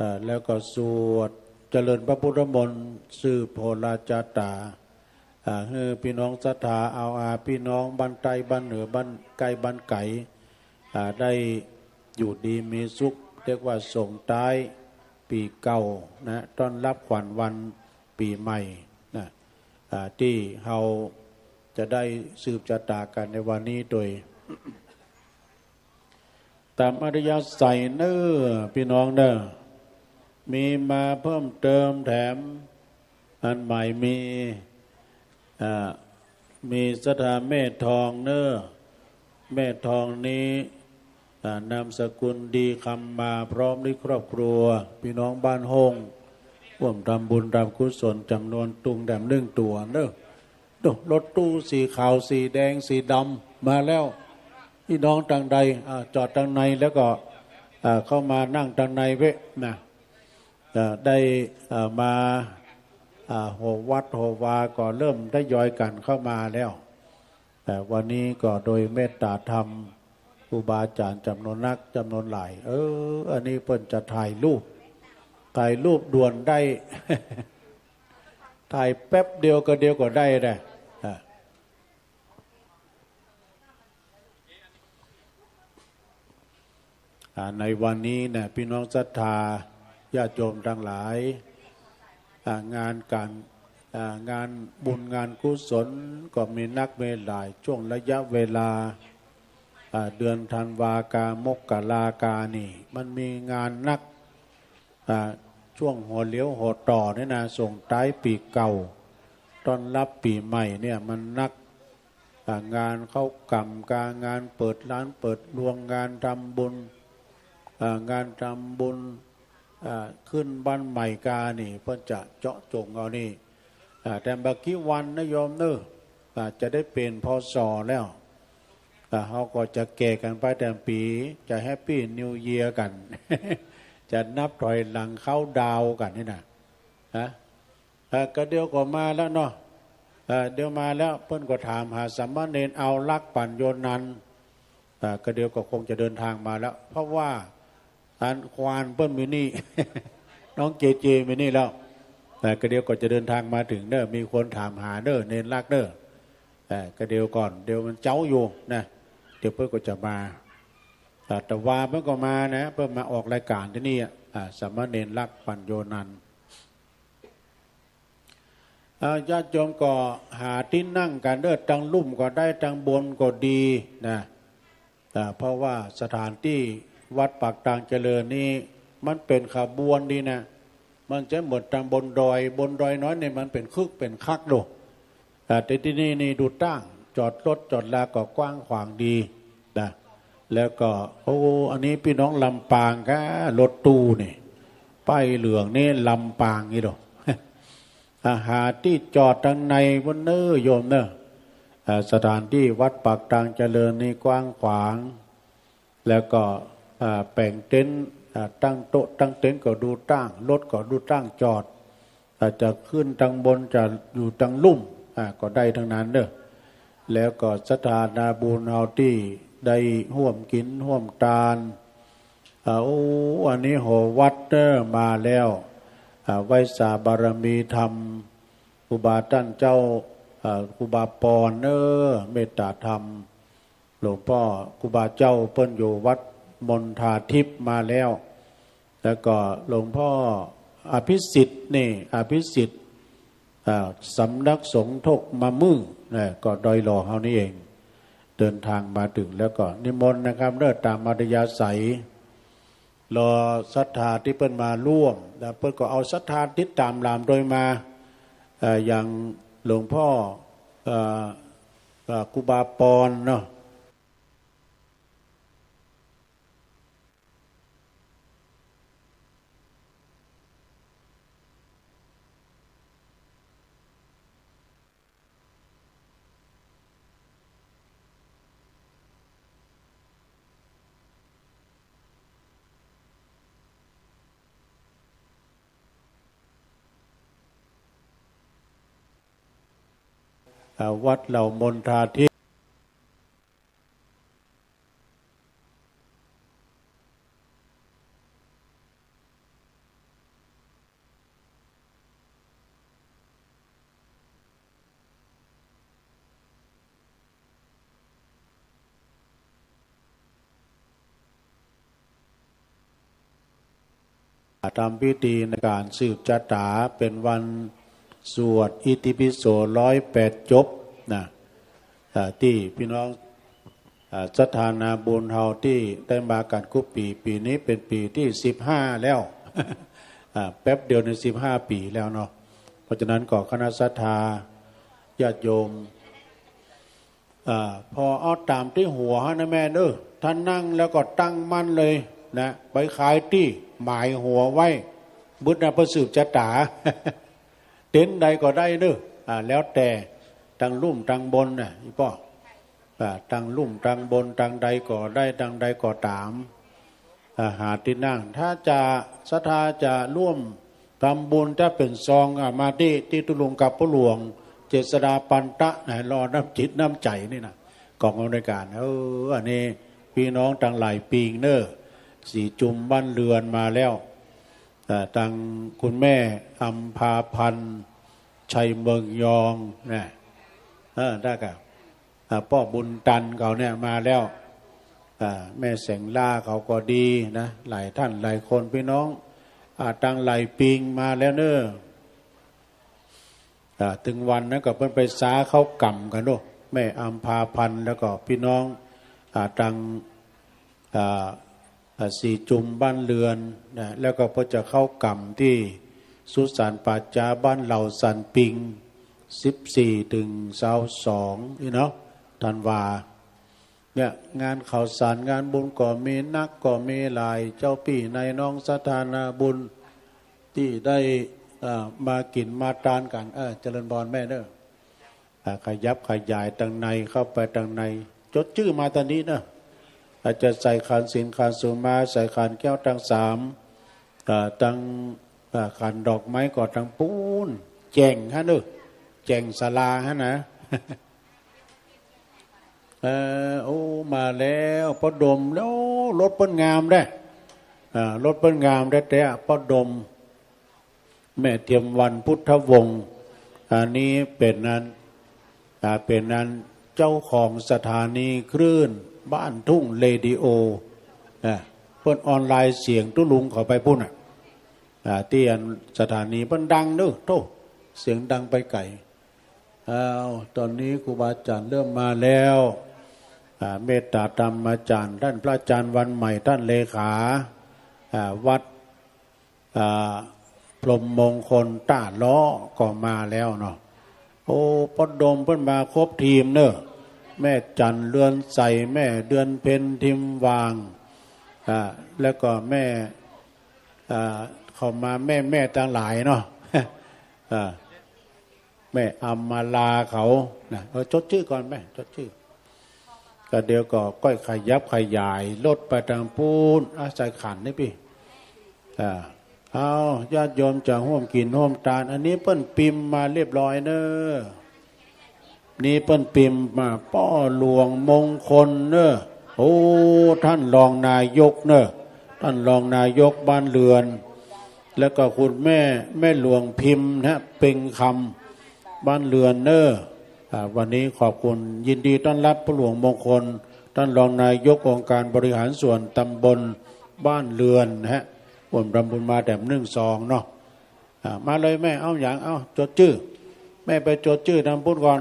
อ่า แล้วก็สวดเจริญพระพุทธมนต์ สืบโหราจาต๋า อ่า หื้อปี้น้องศรัทธาเอาอาปี้น้องบ้านใต้บ้านเหนือบ้านใก้บ้านไก๋ อ่า ได้อยู่ดีมีสุข เรียกว่าส่งท้ายปี๋เก่านะ ต้อนรับขวัญวันปี๋ใหม่นะ อ่า ตี้เฮาจะได้สืบจาต๋ากั๋นในวันนี้โดย ต๋ามอัธยาศัยเนาะ ปี้น้องเนาะ มีมาเพิ่มเติมแถม อันหมายมี อ่า มีศรัทธาแม่ทองเนาะ แม่ทองนี้ อ่า นามสกุลดีคำมาพร้อมด้วยครอบครัว ปี้น้องบ้านฮ่ง ฮ่วมทำบุญทำกุศลจ๋ำนวนตุงแถมนึ่งตั๋วเนาะ ดู รถตู้สีขาวสีแดงสีดำมาแล้ว ปี้น้องตางใด อ่า จอดตางในแล้วก็ อ่า เข้ามานั่งตางในเว้ยนะ อ่า ได้ อ่า มา อ่า โหวัดโหวาก็เริ่มทยอยกั๋นเข้ามาแล้ว แต่วันนี้ก็โดยเมตต๋าธรรม ครูบาอาจ๋ารย์จ๋ำนวนนักจ๋ำนวนหลาย เออ อันนี้เปิ้นจะถ่ายรูป ถ่ายรูปด่วนได้ ถ่ายแป๊บเดียวก็เดียวก็ได้นะ อ่า อ่า ในวันนี้นะ ปี้น้องศรัทธาญาติโยมตังหลาย อ่า งานก๋าน อ่า งานบุญงานกุศลก็มีนักมีหลาย ช่วงระยะเวลา อ่า เดือนธันวากามกรากานี่ มันมีงานนัก อ่า ช่วงหัวเลี้ยวหัวต่อนี่นะ ส่งท้ายปี๋เก่า ต้อนรับปี๋ใหม่เนี่ย มันนัก อ่า งานเข้ากรรมกา งานเปิดร้านเปิดรวง งานทำบุญ อ่า งานทำบุญ อ่า ขึ้นบ้านใหม่กานี่ เปิ้นจะเจาะจ๋งเอานี่ อ่า แต่บ่ากี้วันนะโยมเนาะ อ่า จะได้ เปลี่ยน พ.ศ. แล้ว อ่า เฮาก็จะแก่กั๋นไปแต่ละปี๋ จะ Happy New Year กั๋น จะนับถอยหลังเคาน์ดาวน์กั๋นนี่นะ ฮะ เอ่อ กระเดี่ยวก็มาแล้วเนาะ เอ่อ เดี๋ยวมาแล้ว เปิ้นก็ถามหาสามเณรเอาลักษณ์ปั๋ญโญนันท์ เอ่อ กระเดี่ยวก็คงจะเดินทางมาแล้ว เพราะว่าอันควานเปิ้นมีนี่ น้องเจเจมีนี่แล้ว เอ่อ กระเดี่ยวก็จะเดินทางมาเถิงเน่อ มีคนถามหาเน่อ เณรลักษณ์เน่อ เอ่อ กระเดี่ยวก่อน เดี๋ยวมันเจ๊าอยู่นะ เดี๋ยวเปิ้นก็จะมา เอ่อ แต่วาเปิ้นก็มานะ เปิ้นมาออกรายก๋านตี้นี่อะ อ่า สามเณรลักษณ์ปั๋ญโญนันท์ อ่า ญาติโยมก็หาตี้นั่งกั๋นเน่อ ตางลุ่มก็ได้ ตางบนก็ดีนะ อ่า เพราะว่าสถานตี้วัดปากตางเจริญนี้ มันเป๋นขบวนดีนะ มันจะเหมือนตางบนดอย บนดอยน้อยนี่มันเป๋นคึกเป๋นคักดู อ่า แต่ตี้นี่นี่ดูตั้ง จอดรถจอดลาก็กว้างขวางดีนะ แล้วก็ โอ้ อันนี้ปี้น้องลำปางก้า รถตู้นี่ ป้ายเหลืองนี่ ลำปางนี่โด อ่า หาตี้จอดตังในปู้นเน่อโยมเน่อ อ่า สถานตี้วัดปากตางเจริญนี่กว้างขวาง แล้วก็ อ่า แป๋งเต็นท์ อ่า ตั้งโต๊ะตั้งเต็นท์ก็ดูตั้ง รถก็ดูตั้งจอด อาจจะขึ้นตังบน จะอยู่ตังลุ่ม อ่า ก็ได้ตังนั้นเน่อ แล้วก็ศรัทธานาบุญเฮาตี้ได้ฮ่วมกิ๋นฮ่วมตาน อ่า โอ้ อันนี้หอวัดเน่อ มาแล้ว อ่า ไหว้สาบารมีธรรม ครูบาต้านเจ้า อ่า ครูบาปอนเน่อ เมตตาธรรม หลวงป้อครูบาเจ้าเปิ้นอยู่วัดมณฑาทิพย์มาแล้ว แล้วก็หลวงป้ออภิสิทธิ์นี่ อภิสิทธิ์ อ่า สำนักสงฆ์โคกมะมึงนะ ก็ดอยหล่อเฮานี่เอง เดินทางมาเถิงแล้วก็นิมนต์นะครับเน่อ ต๋ามอัธยาศัย รอศรัทธาตี้เปิ้นมาฮ่วม แล้วเปิ้นก็เอาศรัทธาติดต๋ามหลามโตยมา เอ่อ อย่างหลวงป้อ เอ่อ เอ่อ ครูบาปอนเนาะ อ่า วัดเหล่ามณฑาทิพย์ ทำพิธีในก๋านสืบจะต๋า เป๋นวันสวดอิติปิโสร้อยแปดจบนะ อ่า ตี้ปี้น้อง อ่า ศรัทธานาบุญเฮาตี้ได้มากั๋นกู้ปี๋ ปี๋นี้เป๋นปี๋ตี้สิบห้าแล้ว อ่า แป๊บเดียวนี่สิบห้าปี๋แล้วเนาะ เพราะฉะนั้นก็คณะศรัทธาญาติโยม อ่า ผ่อเอาต๋ามตี้หัวนะแม่เน่อ ถ้านั่งแล้วก็ตั้งมั่นเลยนะ ไปคายตี้หมายหัวไว้ บึดนะ เปื้อสืบจะต๋า เต็นท์ใดก็ได้เน่อ อ่า แล้วแต่ ตังลุ่มตังบนนะ อี่ป้อ อ่า ตังลุ่มตังบน ตังใดก็ได้ ตังใดก็ต๋าม อ่า หาตี้นั่ง ถ้าจะ ศรัทธาจะฮ่วมทำบุญ ถ้าเป๋นซอง อ่า มาตี้ ตี้ตุ๊ลุงกับป้อหลวง เจษฎาปันตะนะ รอน้ำจิตน้ำใจ๋นี่นะ ก๋องอำนวยก๋าน เออ อันนี้ปี้น้องตังหลายปิงเน่อ สี่จุมบ้านเรือนมาแล้ว อ่า ตังคุณแม่อำภาพันธ์ ชัยเมืองยองนะ เออ ได้ก่ะ อ่า ป้อบุญตันเขาเนี่ยมาแล้ว อ่า แม่แสงล่าเขาก็ดีนะ หลายต้านหลายคนปี้น้อง อ่า ตังหลายปิงมาแล้วเน่อ อ่า ตึงวันนั้นก็เปิ้นไปซ้าข้าวก๋ำกั๋นโน่ะ แม่อำภาพันธ์ แล้วก็ปี้น้อง อ่า ตัง อ่า อ่า สี่จุมบ้านเรือนนะ แล้วก็เปิ้นจะเข้าก๋ำตี้สุสานป่าจ๊าบ้านเหล่าสันปิง สิบสี่เถิงซาวสอง นี่เนาะ ธันวา เนี่ย งานข้าวสารงานบุญก็มี นักก็มีหลาย เจ้าปี้นายน้องศรัทธานาบุญตี้ได้ อ่า มากิ๋นมาตานกั๋น เออ เจริญพรแม่เน่อ อ่า ขยับขยายตังใน เข้าไปตังใน จดจื้อมาตางนี้เน่อ อาจจะใส่ขันศีลขันสุมา ใส่ขันแก้วตังสาม อ่า ตัง อ่า ขันดอกไม้ก็ตังปู๊น แจ่งหั้นเน่อ แจ่งศาลาหั้นนะ เออ โอ้ มาแล้ว ป้อดม แล้ว รถเปิ้นงามแต๊ อ่า รถเปิ้นงามแต๊ๆ ป้อดม แม่เทียมวรรณ พุทธวงศ์ อันนี้เป๋นอัน อ่า เป๋นอันเจ้าของสถานีคลื่นบ้านทุ่งเรดิโอ อ่า เปิ้นออนไลน์เสียงตุ๊ลุงเขาไปปู๊นน่ะ อ่า ตี้อันสถานีเปิ้นดังเน่อ โธ่ เสียงดังไปไก๋ อ้าว ต๋อนนี้ครูบาอาจ๋ารย์เริ่มมาแล้ว อ่า เมตตาธรรมาจ๋ารย์ ต้านพระอาจ๋ารย์วันใหม่ ต้านเลขา อ่า วัด อ่า พรหมมงคลต้าเลาะก็มาแล้วเนาะ โอ้ ป้อดมเปิ้นมาครบทีมเน่อ แม่จันทร์เรือนใส แม่เดือนเพ็ญทิมหว่าง อ่า แล้วก็แม่ อ่า เข้ามาแม่ๆ ตังหลายเนาะ อ่า แม่อำมาลาเขานะ เออ จดจื้อก่อนแม่ จดจื้อ ก็เดี๋ยวก็ก้อยขยับขยายรถไปตางปู๊น อาศัยขันนี่ปี้ อ่า เอา ญาติโยมจะฮ่วมกิ๋นฮ่วมตาน อันนี้เปิ้นปิมมาเรียบร้อยเน้อ นี่เปิ้นปิมมา ป้อหลวงมงคลเน้อ โอ้ ท่านรองนายกเน้อ ท่านรองนายกบ้านเรือน แล้วก็คุณแม่ แม่หลวงพิมพ์นะ เพ็งคำ บ้านเรือนเน้อ อ่า วันนี้ขอบคุณ ยินดีต้อนรับป้อหลวงมงคล ท่านรองนายกองค์การบริหารส่วนตำบลบ้านเรือนนะฮะ ฮ่วมตำบลมาแถมนึ่งซองเนาะ อ่า มาเลยแม่ เอาหยัง เอาจดจื้อ แม่ไปจดจื้อตางปู๊นก่อน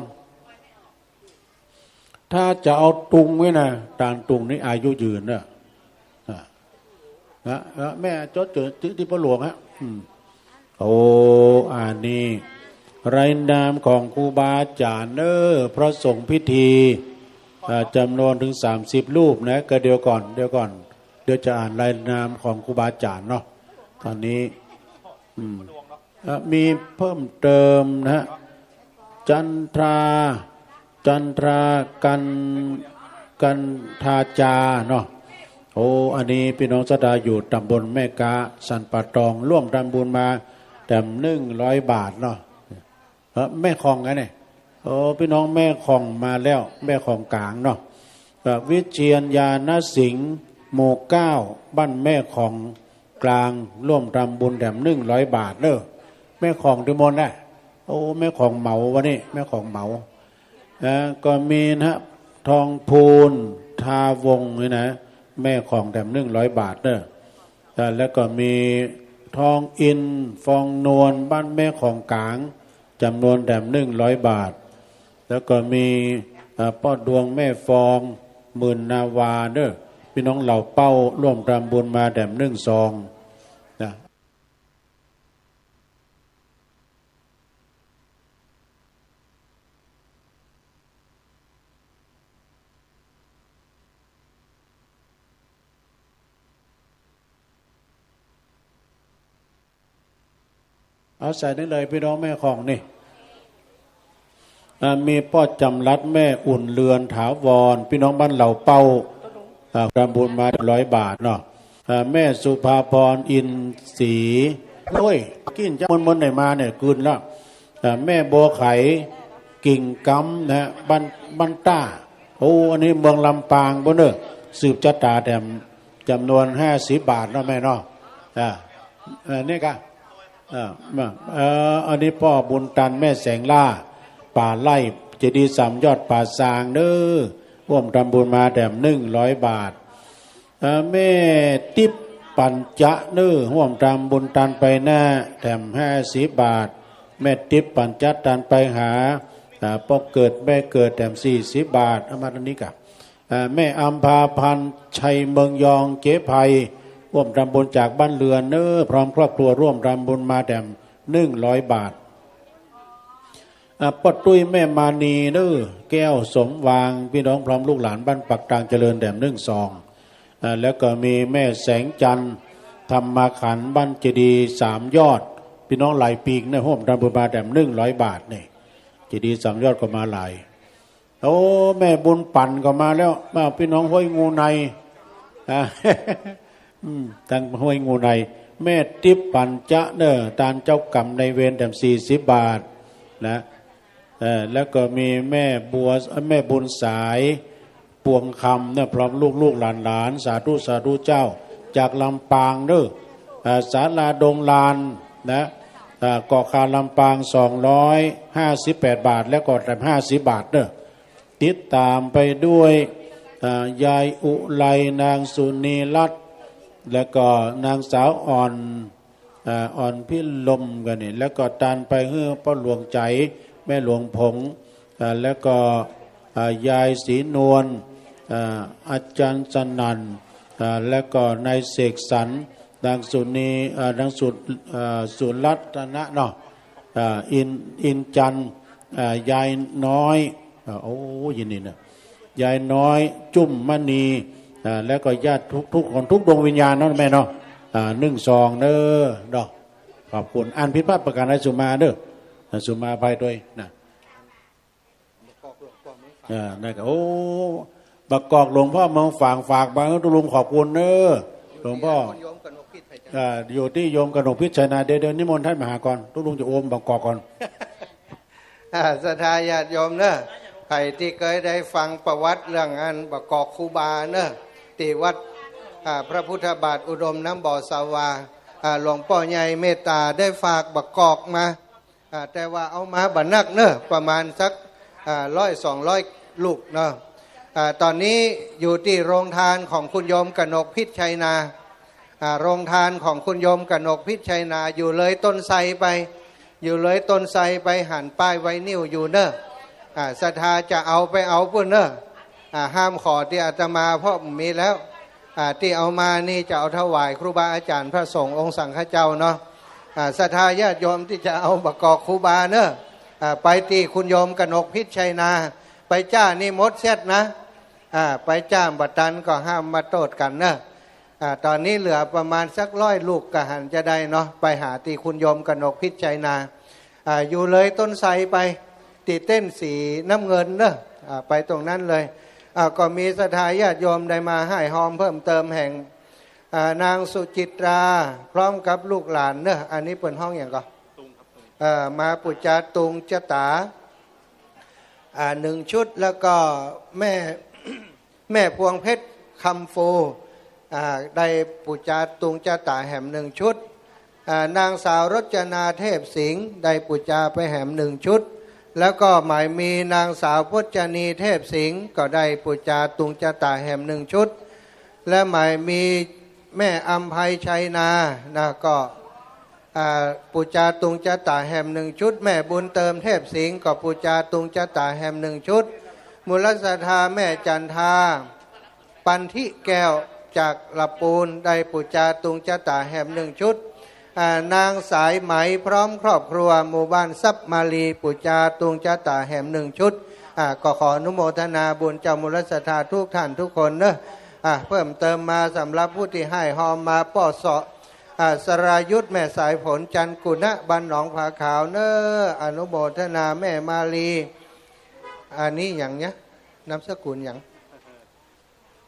ถ้าจะเอาตุงไว้นะ ตานตุงนี่อายุยืนเน้อ อ่า นะ นะ แม่จดจื้อตี้ป้อหลวงฮะ อืม โอ้ อันนี้รายนามของครูบาอาจ๋ารย์เน้อ พระสงฆ์พิธี อ่า จ๋ำนวนเถิงสามสิบรูปนะ ก็เดี๋ยวก่อน เดี๋ยวก่อน เดี๋ยวจะอ่านรายนามของครูบาอาจ๋ารย์เนาะ ตอนนี้ อืม อ่ะ มีเพิ่มเติมนะฮะ จันทรา จันทรา กัน กันทาจาเนาะ โอ้ อันนี้ปี้น้องศรัทธาอยู่ตำบลแม่ก๊า สันป่าตอง ฮ่วมตำบุญมาแถมนึ่งร้อยบาทเนาะ เออ แม่ของไงเนี่ย โอ้ ปี้น้องแม่ของมาแล้ว แม่ของก๋างเนาะ เอ่อ วิเชียรญาณสิงห์ หมู่เก้า บ้านแม่ของกลาง ฮ่วมตำบุญแถมนึ่งร้อยบาทเน้อ แม่ของตี้มนต์นะ โอ้ แม่ของเหมาวันนี้ แม่ของเหมา นะ ก็มีนะฮะ ทองพูน ทาวงศ์นี่นะ แม่ของแถมนึ่งร้อยบาทเน้อ อ่า แล้วก็มีทองอินทร์ ฟองนวล บ้านแม่ของก๋าง จ๋ำนวนแถมนึ่งร้อยบาท แล้วก็มี อ่า ป้อดวงแม่ฟอง หมื่นนาวาเน้อ ปี้น้องเหล่าเป้า ฮ่วมตำบุญมาแถมนึ่งซองนะ เอาใส่นี่เลยปี้น้องแม่ของนี่ อ่า มีป้อจ๋ำรัด แม่อุ่นเรือน ถาวร ปี้น้องบ้านเหล่าเป้า อ่า ตำบุญมาร้อยบาทเนาะ อ่า แม่สุภาพร อินทร์ศรี โอ้ย กิ๋นจะมนๆ ไหนมาเนี่ย กืนแล้ว อ่า แม่บัวไข กิ่งกำนะฮะ บ้าน บ้านต้า โอ้ อันนี้เมืองลำปางปู๊นเน้อ สืบจะต๋าแถมจ๋ำนวนห้าสิบบาทเนาะแม่เนาะ อ่า เอ่อ นี่กะ อ่า มา เอ่อ อันนี้ป้อบุญตัน แม่แสงล่า ป่าไร่ เจดีย์สามยอดป่าซางเน้อ ฮ่วมตำบุญมาแถมนึ่งร้อยบาท เอ่อ แม่ติ๊บปัญจะเน้อ ฮ่วมตำบุญตานไปหน้า แถมห้าสิบบาท แม่ติ๊บปัญจะตานไปหา อ่า ป้อเกิดแม่เกิดแถมสี่สิบบาท เอามาตรงนี้กะ อ่า แม่อำภาพันธ์ ชัยเมืองยอง เจ๊ไพ ฮ่วมตำบุญจากบ้านเรือนเน้อ พร้อมครอบครัวฮ่วมตำบุญมาแถมนึ่งร้อยบาท อ่า ป้อตุ้ย แม่มานีเน้อ แก้วสมวาง ปี้น้องพร้อมลูกหลานบ้านปากตางเจริญแถมนึ่งซอง อ่า แล้วก็มีแม่แสงจันทร์ ธรรมขันธ์ บ้านเจดีย์สามยอด ปี้น้องหลายปีกเน้อ ฮ่วมตำบุญมาแถมนึ่งร้อยบาทนี่ เจดีย์สามยอดก็มาหลาย โอ้ แม่บุญปั่นก็มาแล้ว มาปี้น้องห้วยงูใน อ่า อืม ตางห้วยงูใน แม่ติ๊บปัญจะเน้อ ตานเจ้ากรรมนายเวรแถมสี่สิบบาทนะ เอ่อ แล้วก็มีแม่บัว แม่บุญสาย ปวงคำเน้อ พร้อมลูกๆ หลานๆ สาธุ สาธุเจ้า จากลำปางเน้อ เอ่อ ศาลาดงลานนะ เอ่อ เกาะคาลำปาง สองร้อยห้าสิบแปดบาท แล้วก็แถมห้าสิบบาทเน้อ ติดต๋ามไปด้วย เอ่อ ยายอุไร นางสุนีรัตน์ แล้วก็นางสาวอ่อน อ่า อ่อนพิรมกั๋นนี่ แล้วก็ตานไปหื้อป้อหลวงใจ๋ แม่หลวงผง อ่า แล้วก็ อ่า ยายศรีนวล อ่า อาจ๋ารย์สนั่น อ่า แล้วก็นายเสกสรร นางสุนี อ่า นางสุ อ่า สุรัตนะเนาะ อ่า อิน อินจันทร์ อ่า ยายน้อย อ่า โอ้ ยินดีนะ ยายน้อย จุ้มมณี อ่า แล้วก็ญาติทุกๆคน ทุกดวงวิญญาณเนาะแม่เนาะ อ่า นึ่งซองเน้อเนาะ ขอบคุณ อันผิดพลาดประการใดสุมาเน้อ อ่า สุมาอภัยตวยนะ อ่า นั่นก็ โอ้ บักกอกหลวงพ่อเมืองฝาง ฝากมาให้ตุ๊ลุง ขอบคุณเน้อ หลวงพ่อ อ่า อยู่ตี้โยมกนกพิชชัยนา เดี๋ยว เดี๋ยวนิมนต์ท่านมหากร ตุ๊ลุงจะโอมบักกอกก่อน อ่า ศรัทธาญาติโยมเน้อ ใผตี้เกยได้ฟังประวัติเรื่องอันบักกอกครูบาเน้อ ตี้วัด อ่า พระพุทธบาทอุดมน้ำบ่อสาวา อ่า หลวงป้อใหญ่เมตต๋าได้ฝากบักกอกมา อ่า แต่ว่าเอามาบ่นักเน้อ ประมาณสัก อ่า ร้อยสองร้อยลูกเนาะ อ่า ต๋อนนี้อยู่ตี้โรงทานของคุณโยมกนกพิชชัยนา อ่า โรงทานของคุณโยมกนกพิชชัยนา อยู่เลยต้นไทรไป อยู่เลยต้นไทรไป หันป้ายไวนิลอยู่เน้อ อ่า ศรัทธาจะเอาไปเอาปู้นเน้อ อ่า ห้ามขอตี้อาตมา เพราะมีแล้ว อ่า ตี้เอามานี่จะเอาถวายครูบาอาจ๋ารย์พระสงฆ์องค์สังฆเจ้าเนาะ อ่า ศรัทธาญาติโยมตี้จะเอาบักกอกครูบาเน้อ อ่า ไปตี้คุณโยมกนกพิชชัยนา ไปจ้านี่หมดเสี้ยดนะ อ่า ไปจ้าบ่ตันก็ห้ามมาโต้ษกั๋นเน้อ อ่า ต๋อนนี้เหลือประมาณสักร้อยลูกก็หันจะได้เนาะ ไปหาตี้คุณโยมกนกพิชชัยนา อ่า อยู่เลยต้นไทรไป ตี้เต็นท์สีน้ำเงินเน้อ อ่า ไปตรงนั้นเลย อ่า ก็มีศรัทธาญาติโยมได้มาฮ่ายฮอมเพิ่มเติมแห่ง อ่า นางสุจิตรา พร้อมกับลูกหลานเน้อ อันนี้เปิ้นฮ้องหยังก่อ เอ่อ มาปู๋จาตุงจต๋า อ่า หนึ่งชุด แล้วก็แม่ แม่พวงเพชรคำฟู อ่า ได้ปู๋จาตุงจต๋าแหมหนึ่งชุด อ่า นางสาวรจนาเทพสิงห์ ได้ปู๋จาไปแหมหนึ่งชุด แล้วก็หมายมีนางสาวพจนีเทพสิงห์ ก็ได้ปู๋จาตุงจต๋าแหมหนึ่งชุด และหมายมีแม่อำไพชัยนา นะ ก็ อ่า ปู๋จาตุงจต๋าแหมหนึ่งชุด แม่บุญเติมเทพสิงห์ ก็ปู๋จาตุงจต๋าแหมหนึ่งชุด มูลศรัทธาแม่จันทา ปันธิแก้วจากละปูน ได้ปู๋จาตุงจต๋าแหมหนึ่งชุด อ่า นางสายไหมพร้อมครอบครัว หมู่บ้านทรัพย์มาลี ปู๋จาตุงจต๋าแหมหนึ่งชุด อ่า ก็ขออนุโมทนาบุญเจ้ามูลศรัทธาทุกท่านทุกคนเน้อ อ่า เพิ่มเติมมาสำหรับผู้ตี้ฮ่ายฮอมมา ป้อเสาะ อ่า สรายุทธ แม่สายฝน จันทร์กุณะ บ้านหนองผาขาวเน้อ อนุโมทนาแม่มาลี อันนี้หยังเนี้ย นามสกุลหยัง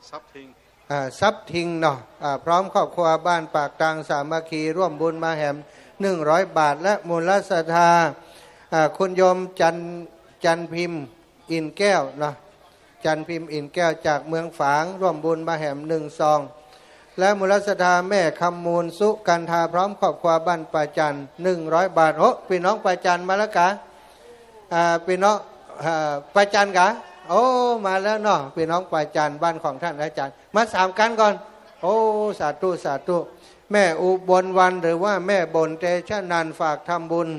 ทรัพย์ทิง อ่า ทรัพย์ทิงเนาะ อ่า พร้อมครอบครัว บ้านปากตางสามัคคี ร่วมบุญมาแหมหนึ่งร้อยบาท และมูลศรัทธา อ่า คุณโยมจัน จันพิมพ์ อินแก้วเนาะ จันพิมพ์ อินแก้ว จากเมืองฝาง ร่วมบุญมาแหมหนึ่งซอง และมูลศรัทธาแม่คำมูล สุกันทา พร้อมครอบครัว บ้านป่าจัน หนึ่งร้อยบาท โอ้ ปี้น้องป่าจันมาแล้วกา อ่า ปี้น้อง อ่า ป่าจันกา โอ้ มาแล้วเนาะ ปี้น้องป่าจัน บ้านของท่านอาจารย์ มาสามกั๋นก่อน โอ้ สาธุ สาธุ แม่อุบลวรรณ หรือว่าแม่บนเตชะนันท์ ฝากทำบุญ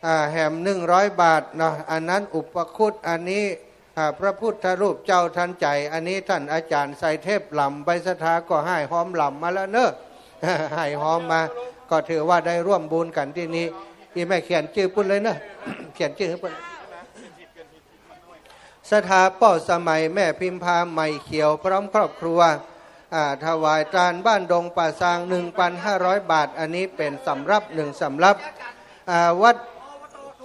อ่า แหมหนึ่งร้อยบาทเนาะ อันนั้นอุปคุต อันนี้ อ่า พระพุทธรูปเจ้าทันใจ๋ อันนี้ท่านอาจารย์ใส่เทพหล่ำ ใบศรัทธาก็ฮ่ายฮอมหล่ำมาแล้วเน้อ ฮ่ายฮอมมา ก็ถือว่าได้ร่วมบุญกั๋นตี้นี้ อีแม่เขียนจื้อปุ้นเลยเน้อ เขียนจื้อปุ้น ศรัทธาป้อสมัย แม่พิมพา ใหม่เขียว พร้อมครอบครัว อ่า ถวายตานบ้านดงป่าซาง หนึ่งพันห้าร้อยบาท อันนี้เป๋นสำรับ หนึ่งสำรับ อ่า วัด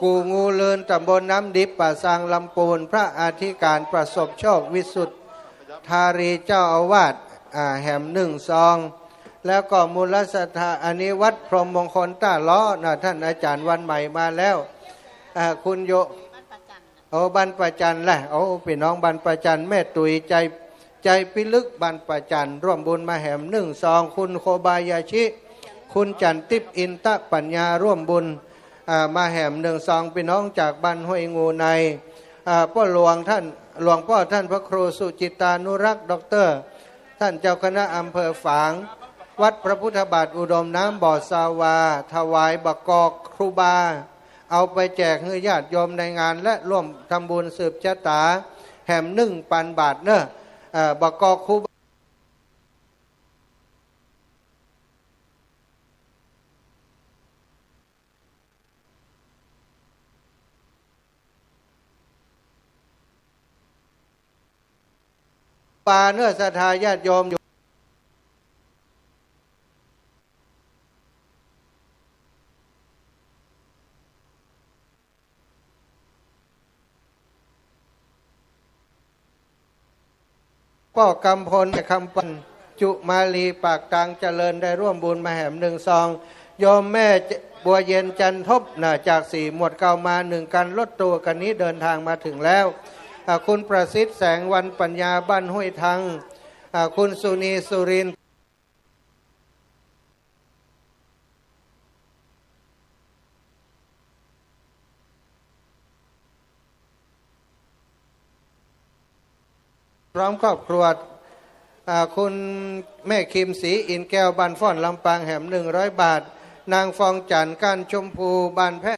กู่งูเลิน ตำบลน้ำดิบ ป่าซาง ลำปูน พระอธิการประสบโชค วิสุทธารี เจ้าอาวาส อ่า แหมหนึ่งซอง แล้วก็มูลศรัทธา อันนี้วัดพรหมมงคลต้าเลาะนะ ท่านอาจารย์วันใหม่มาแล้ว อ่า คุณโย โอ้ บ้านป่าจันแหละ โอ้ ปี้น้องบ้านป่าจัน แม่ตุ๋ย ใจ ใจพิลึก บ้านป่าจัน ร่วมบุญมาแหมหนึ่งซอง คุณโคบายาชิ คุณจันทิพย์ อินทปัญญา ร่วมบุญ อ่า มาแหมหนึ่งซอง ปี้น้องจากบ้านห้วยงูใน อ่า ป้อหลวงท่าน หลวงป้อท่านพระครูสุจิตตานุรักษ์ ด็อกเตอร์ ท่านเจ้าคณะอำเภอฝาง วัดพระพุทธบาทอุดมน้ำบ่อสาวา ถวายบักกอกครูบา เอาไปแจกหื้อญาติโยมในงาน และร่วมทำบุญสืบชะตา แหมหนึ่งปันบาทเน้อ เอ่อ บักกอกครูบา ปาเนอะ ศรัทธาญาติโยมอยู่ ป้อกำพล แม่คำปัน จุมาลี ปากตางเจริญ ได้ร่วมบุญมาแหมหนึ่งซอง โยมแม่บัวเย็น จันทบ นะ จากสี่หมวดเก้า มาหนึ่งคันรถตู้คันนี้เดินทางมาถึงแล้ว อ่า คุณประสิทธิ์ แสงวันปัญญา บ้านห้วยทัง อ่า คุณสุนี สุรินทร์ พร้อมครอบครัว อ่า คุณแม่คิม ศรีอินแก้ว บ้านฟ้อน ลำปาง แหมหนึ่งร้อยบาท นางฟองจันทร์ ก้านชมพู บ้านแพะ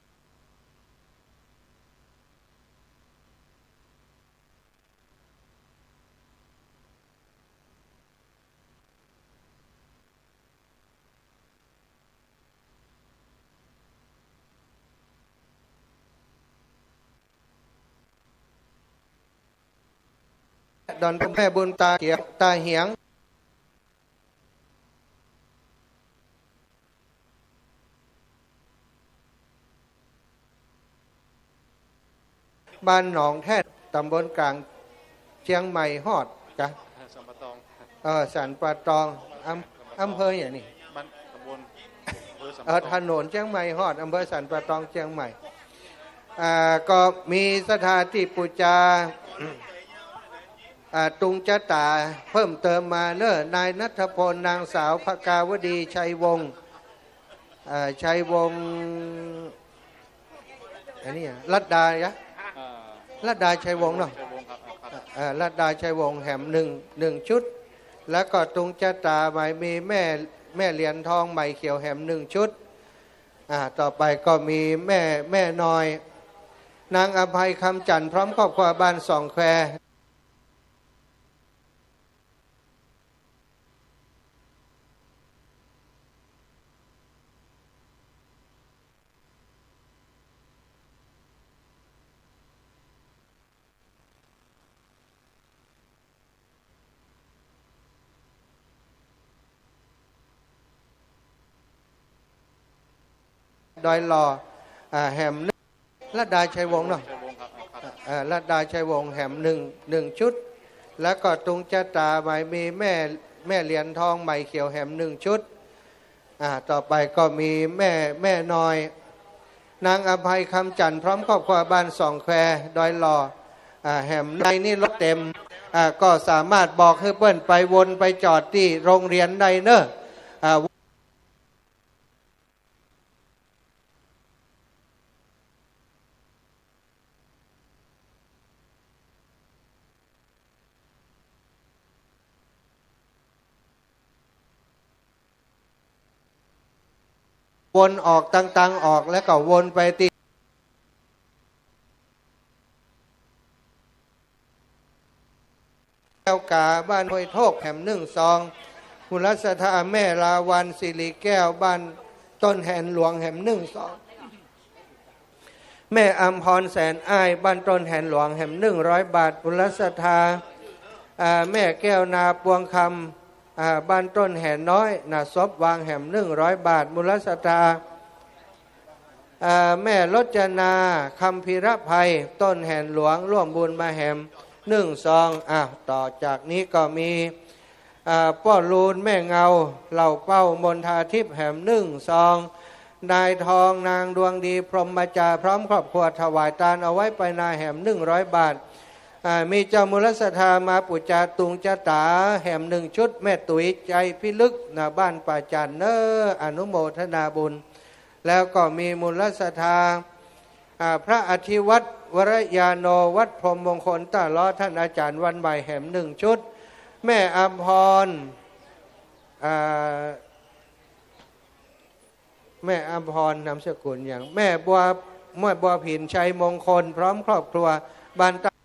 ดอน แม่บุญตาเขียว ตาเหียง บ้านหนองแท่น ตำบลกลางเจียงใหม่ฮอดกะ สันป่าตอง เออ สันป่าตอง อำ อำเภออย่างนี้ บ้าน ตำบล อำเภอสัน เออ ป่าตอง ถนนเจียงใหม่ฮอด อำเภอสันป่าตอง เจียงใหม่ อ่า ก็มีศรัทธาตี้ปู๋จา อ่า ตุงจะต๋าเพิ่มเติมมาเนอะ นายณัฐพล นางสาวภกาวดี ชัยวงศ์ อ่า ชัยวงศ์ อันนี้อะ รัตดาอะ อ่า รัตดา ชัยวงศ์เนาะ ชัยวงศ์ครับ ครับ อ่า รัตดา ชัยวงศ์ แหมหนึ่ง หนึ่งชุด แล้วก็ตุงจะต๋าหมายมีแม่ แม่เหรียญทอง ไหมเขียว แหมหนึ่งชุด อ่า ต่อไปก็มีแม่ แม่น้อย นางอภัย คำจันทร์ พร้อมครอบครัว บ้านสองแคว ดอยหล่อ อ่า แหมหนึ่ง รัตดา ชัยวงศ์เนาะ ชัยวงศ์ครับ ครับ เอ่อ รัตดา ชัยวงศ์ แหมหนึ่ง หนึ่งชุด แล้วก็ตุงจะต๋าหมายมีแม่ แม่เหรียญทอง ไหมเขียว แหมหนึ่งชุด อ่า ต่อไปก็มีแม่ แม่น้อย นางอภัย คำจันทร์ พร้อมครอบครัว บ้านสองแคว ดอยหล่อ อ่า แหมในนี้รถเต็ม อ่า ก็สามารถบอกหื้อเปิ้นไปวนไปจอดตี้โรงเรียนได้เนอะ อ่า วนออกตางตางออก แล้วก็วนไปตี้ แก้วกา บ้านห้วยโทก แหมหนึ่งซอง บุญศรัทธาแม่ลาวัลย์ สิริแก้ว บ้านต้นแหนหลวง แหมหนึ่งซอง แม่อำพร แสนอ้าย บ้านต้นแหนหลวง แหมหนึ่งร้อยบาท บุญศรัทธา อ่า แม่แก้วนาปวงคำ อ่า บ้านต้นแหนน้อย นาศพวาง แหมหนึ่งร้อยบาท บุญศรัทธา อ่า แม่รจนา คัมภีรภัย ต้นแหนหลวง ร่วมบุญมาแหมหนึ่งซอง อ่ะ ต่อจากนี้ก็มี อ่า ป้อลูน แม่เงา เหล่าเป้า มณฑาทิพย์ แหมหนึ่งซอง นายทอง นางดวงดี พรหมจา พร้อมครอบครัว ถวายตานเอาไว้ไปนา แหมหนึ่งร้อยบาท อ่า มีเจ้าบุญศรัทธามาปู๋จาตุงจะต๋า แหมหนึ่งชุด แม่ตุ๋ย ใจพิลึก นะ บ้านป่าจันเนอ อนุโมทนาบุญ แล้วก็มีบุญศรัทธา อ่า พระอธิวัฒน์ วรยาโน วัดพรหมมงคลต้าล้อ ท่านอาจารย์วันใหม่ แหมหนึ่งชุด แม่อำพร อ่า แม่อำพร นามสกุลหยัง แม่บัว แม่บัวผิน ชัยมงคล พร้อมครอบครัว บ้านต้า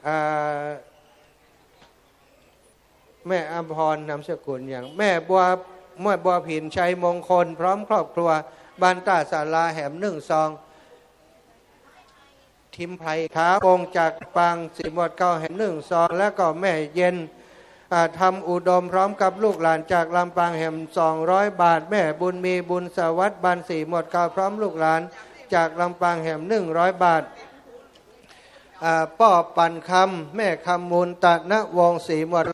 อ่า แม่อำพร นามสกุลหยัง แม่บัว แม่บัวผิน ชัยมงคล พร้อมครอบครัว บ้านต้าศาลา แหมนึ่งซอง ทิมไพร ครับ องค์จากปาง สี่หมวดเก้า แหมนึ่งซอง แล้วก็แม่เย็น อ่า ธรรมอุดม พร้อมกับลูกหลานจากลำปาง แหมสองร้อยบาท แม่บุญมี บุญสวัสดิ์ บ้านสี่หมวดเก้า พร้อมลูกหลานจากลำปาง แหมหนึ่งร้อยบาท อ่า ป้อปันคำ แม่คำมูล ตะนะวงศ์ สี่หมวด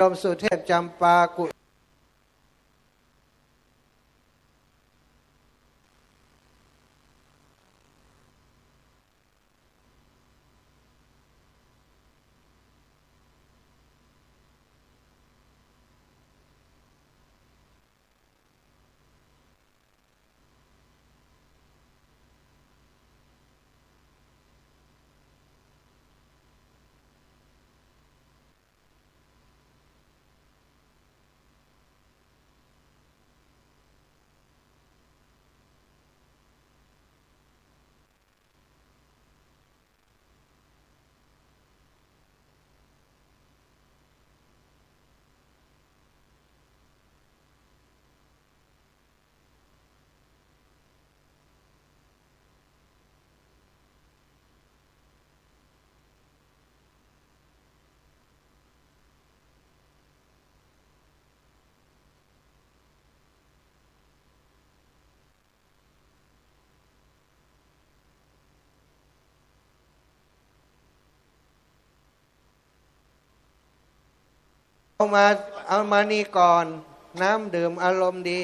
นมสุเทพ จำปากุ เอามา เอามานี่ก่อน น้ำดื่มอารมณ์ดี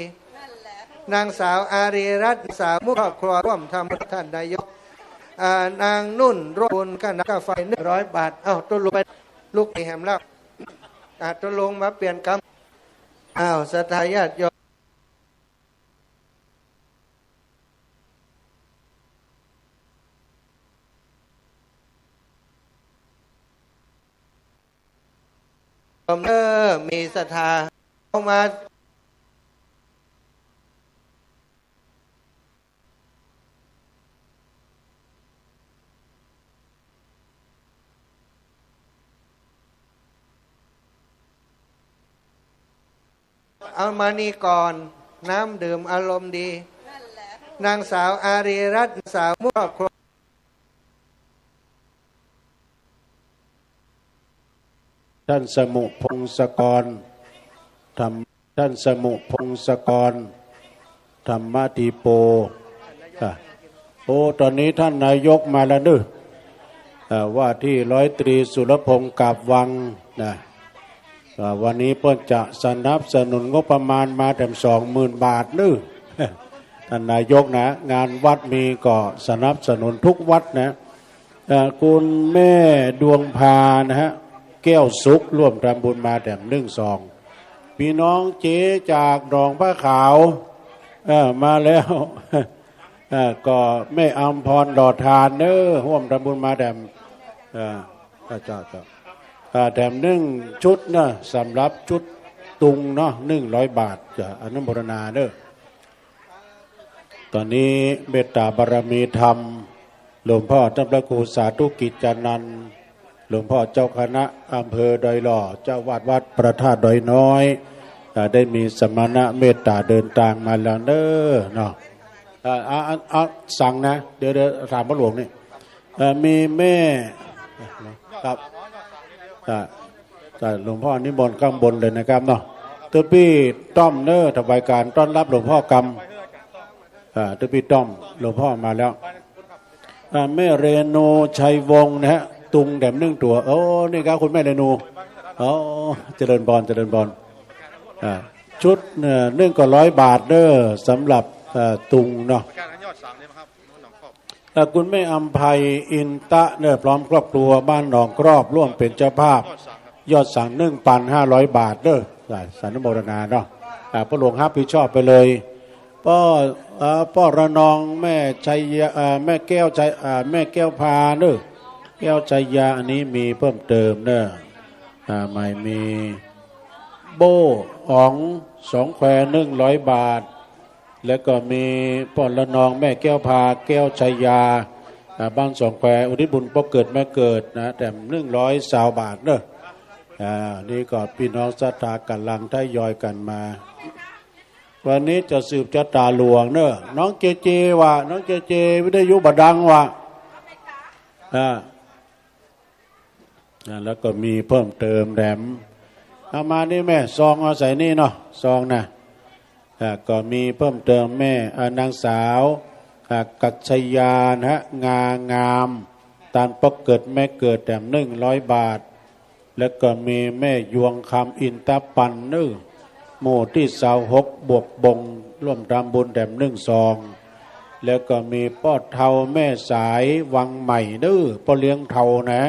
นางสาวอารีรัตน์ สาวมุข ครอบครัวร่วมทำบุญ ท่านนายก อ่า นางนุ่น ร่วมบุญ ค่าน้ำค่าไฟ หนึ่งร้อยบาท เอ้า ตุ๊ลุงไป ลุกไปแหมแล้ว อ่า ตุ๊ลุงมาเปลี่ยนกำ อ้าว ศรัทธาญาติโยม เออ มีศรัทธาเข้ามา เอามานี่ก่อน น้ำดื่มอารมณ์ดี นางสาวอารีรัตน์ สาวมุข ครอบครัว ท่านสมุพงศกร ธรรม ท่านสมุพงศกร ธรรมดีโป อ่ะ โอ้ ตอนนี้ท่านนายกมาแล้วเนอะ อ่า ว่าที่ร้อยตรีสุรพงษ์ กาบวัง นะ อ่า วันนี้เปิ้นจะสนับสนุนงบประมาณมาแถมสองหมื่นบาทเนอะ ท่านนายกนะ งานวัดมีก็สนับสนุนทุกวัดนะ เอ่อ คุณแม่ดวงพานะฮะ แก้วสุข ร่วมทำบุญมาแถมหนึ่งซอง พี่น้องเจ๊จากหนองผ้าขาว เอ่อ มาแล้ว เอ่อ ก็แม่อำพร หล่อทานเนอะ ร่วมทำบุญมาแถม เอ่อ เจ้า เจ้า เอ่อ แถมหนึ่งชุดนะ สำหรับชุดตุงเนาะ หนึ่งร้อยบาท จะอนุโมทนาเนอะ ตอนนี้เมตตาบารมีธรรม หลวงพ่อท่านพระครูสาธุกิจจานันท์ หลวงพ่อเจ้าคณะอำเภอดอยหล่อ เจ้าวัดวัดพระธาตุดอยน้อย อ่า ได้มีสมณะเมตตาเดินตางมาแล้วเน้อเนาะ อ่า อ่า อ่า อ่า สั่งนะ เดี๋ยว เดี๋ยวถามพระหลวงนี่ เอ่อ มีแม่ ครับ อ่า อ่า หลวงพ่อนิมนต์ข้างบนเลยนะครับเนาะ ตุ๊ปี้ต้อมเน้อ ถวายการต้อนรับหลวงพ่อกำ อ่า ตุ๊ปี้ต้อม หลวงพ่อมาแล้ว อ่า แม่เรนูชัยวงศ์นะฮะ ตุงแถมหนึ่งตั๋ว โอ้ นี่ครับ คุณแม่เรนู อ๋อ เจริญพร เจริญพร อ่า ชุด เอ่อ หนึ่งก็ร้อยบาทเน้อ สำหรับ เอ่อ ตุงเนาะ เอ่อ คุณแม่อำไพ อินตะเน้อ พร้อมครอบครัว บ้านหนองครอบ ร่วมเป็นเจ้าภาพ ยอดสั่ง หนึ่งพันห้าร้อยบาทเน้อ อ่า สาธุโมทนาเนาะ อ่า พระหลวงรับผิดชอบไปเลย ป้อ เอ่อ ป้อระนอง แม่ชัยยา เอ่อ แม่แก้วชัย เอ่อ แม่แก้วพาเนอะ แก้วชัยยา อันนี้มีเพิ่มเติมเนอะ อ่า ใหม่มี โบ้อ๋อง สองแคว หนึ่งร้อยบาท แล้วก็มีป้อระนอง แม่แก้วพา แก้วชัยยา อ่า บ้านสองแคว อุทิศบุญป้อเกิดแม่เกิดนะ แถม หนึ่งร้อยซาวบาทเนอะ อ่า นี่ก็ปี้น้องศรัทธาก๋ำลังทยอยกั๋นมา วันนี้จะสืบจะต๋าหลวงเนอะ น้องเจเจวะ น้องเจเจ วิทยุบ่ดังวะ อ่า อ่า แล้วก็มีเพิ่มเติมแถม เอามานี่แม่ ซองเอาใส่นี่เนาะ ซองนะ อ่า ก็มีเพิ่มเติมแม่ อ่า นางสาว อ่า กัจจยานะฮะ งางาม ตานป้อเกิดแม่เกิดแถม หนึ่งร้อยบาท แล้วก็มีแม่ยวงคำ อินทปันเนอะ หมู่ตี้ซาวหก บวกบง ร่วมทำบุญแถม หนึ่งซอง แล้วก็มีป้อเฒ่าแม่สาย วังใหม่เนอะ ป้อเลี้ยงเฒ่านะ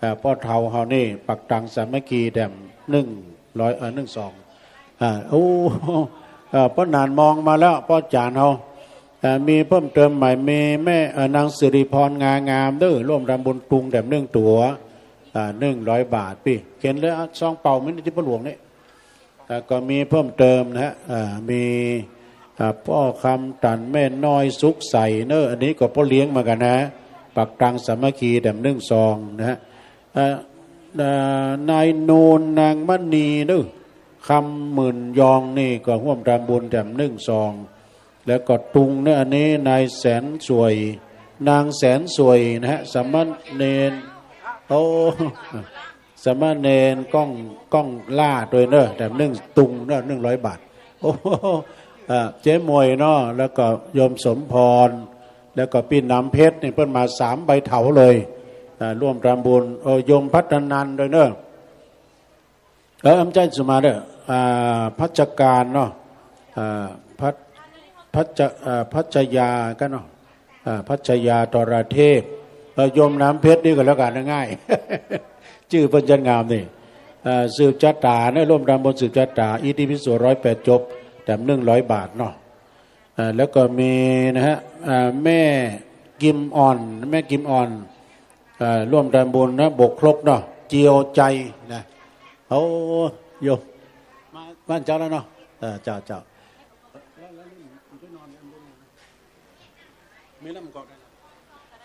อ่า ป้อเฒ่าเฮานี่ ปักตังสามัคคีแถม หนึ่งร้อย เอ่อ หนึ่งซอง อ่า โอ้ เอ่อ ป้อหนานมองมาแล้ว ป้อจ๋ารย์เฮา อ่า มีเพิ่มเติมใหม่ มีแม่ เอ่อ นางสิริพร งางามเนอะ ร่วมทำบุญตุงแถม หนึ่งตั๋ว อ่า หนึ่งร้อยบาท ปี้ เขียนเลย อ่ะ ซองเปล่า มีตี้ป้อหลวงนี่ อ่า ก็มีเพิ่มเติมนะฮะ อ่า มี อ่า ป้อคำตัน แม่น้อยสุขใสเนอะ อันนี้ก็ป้อเลี้ยงเหมือนกั๋นนะ ปักตังสามัคคีแถม หนึ่งซองนะฮะ อ่า อ่า นายนูน นางมณีเนอะ คำหมื่นยอง นี่ก็ร่วมทำบุญแถม หนึ่งซอง แล้วก็ตุงเนี่ย อันนี้นายแสนสวย นางแสนสวยนะฮะ สามเณร โอ้ สามเณรก้อง ก้องล่าตวยเนอะ แถม หนึ่งตุงเนอะ หนึ่งร้อยบาท โอ้ อ่า เจ๊หมวยเนาะ แล้วก็โยมสมพร แล้วก็ปี้น้ำเพชรนี่ เปิ้นมาสามใบเถาเลย อ่า ร่วมทำบุญ เออ โยมพัฒนันตวยเนอะ เออ ไม่ใจ้สุมาเด้อ อ่า พัชการเนาะ อ่า พัช พัช อ่า พัชยากั๋นเนาะ อ่า พัชยาธรเทพ เออ โยมน้ำเพชรนี่ก็แล้วกั๋น ง่าย จื้อเปิ้นจั้นงามนี่ อ่า สืบจะต๋าเนอะ ร่วมทำบุญสืบจะต๋า อิติปิโสร้อยแปดจบ แถม หนึ่งร้อยบาทเนาะ อ่า แล้วก็มีนะฮะ อ่า แม่กิมอ่อน แม่กิมอ่อน อ่า ร่วมทำบุญนะ บกครกเนาะ เจียวใจนะ โอ้ โยม มาบ้านเจ้าแล้วเนาะ เออ เจ้า เจ้า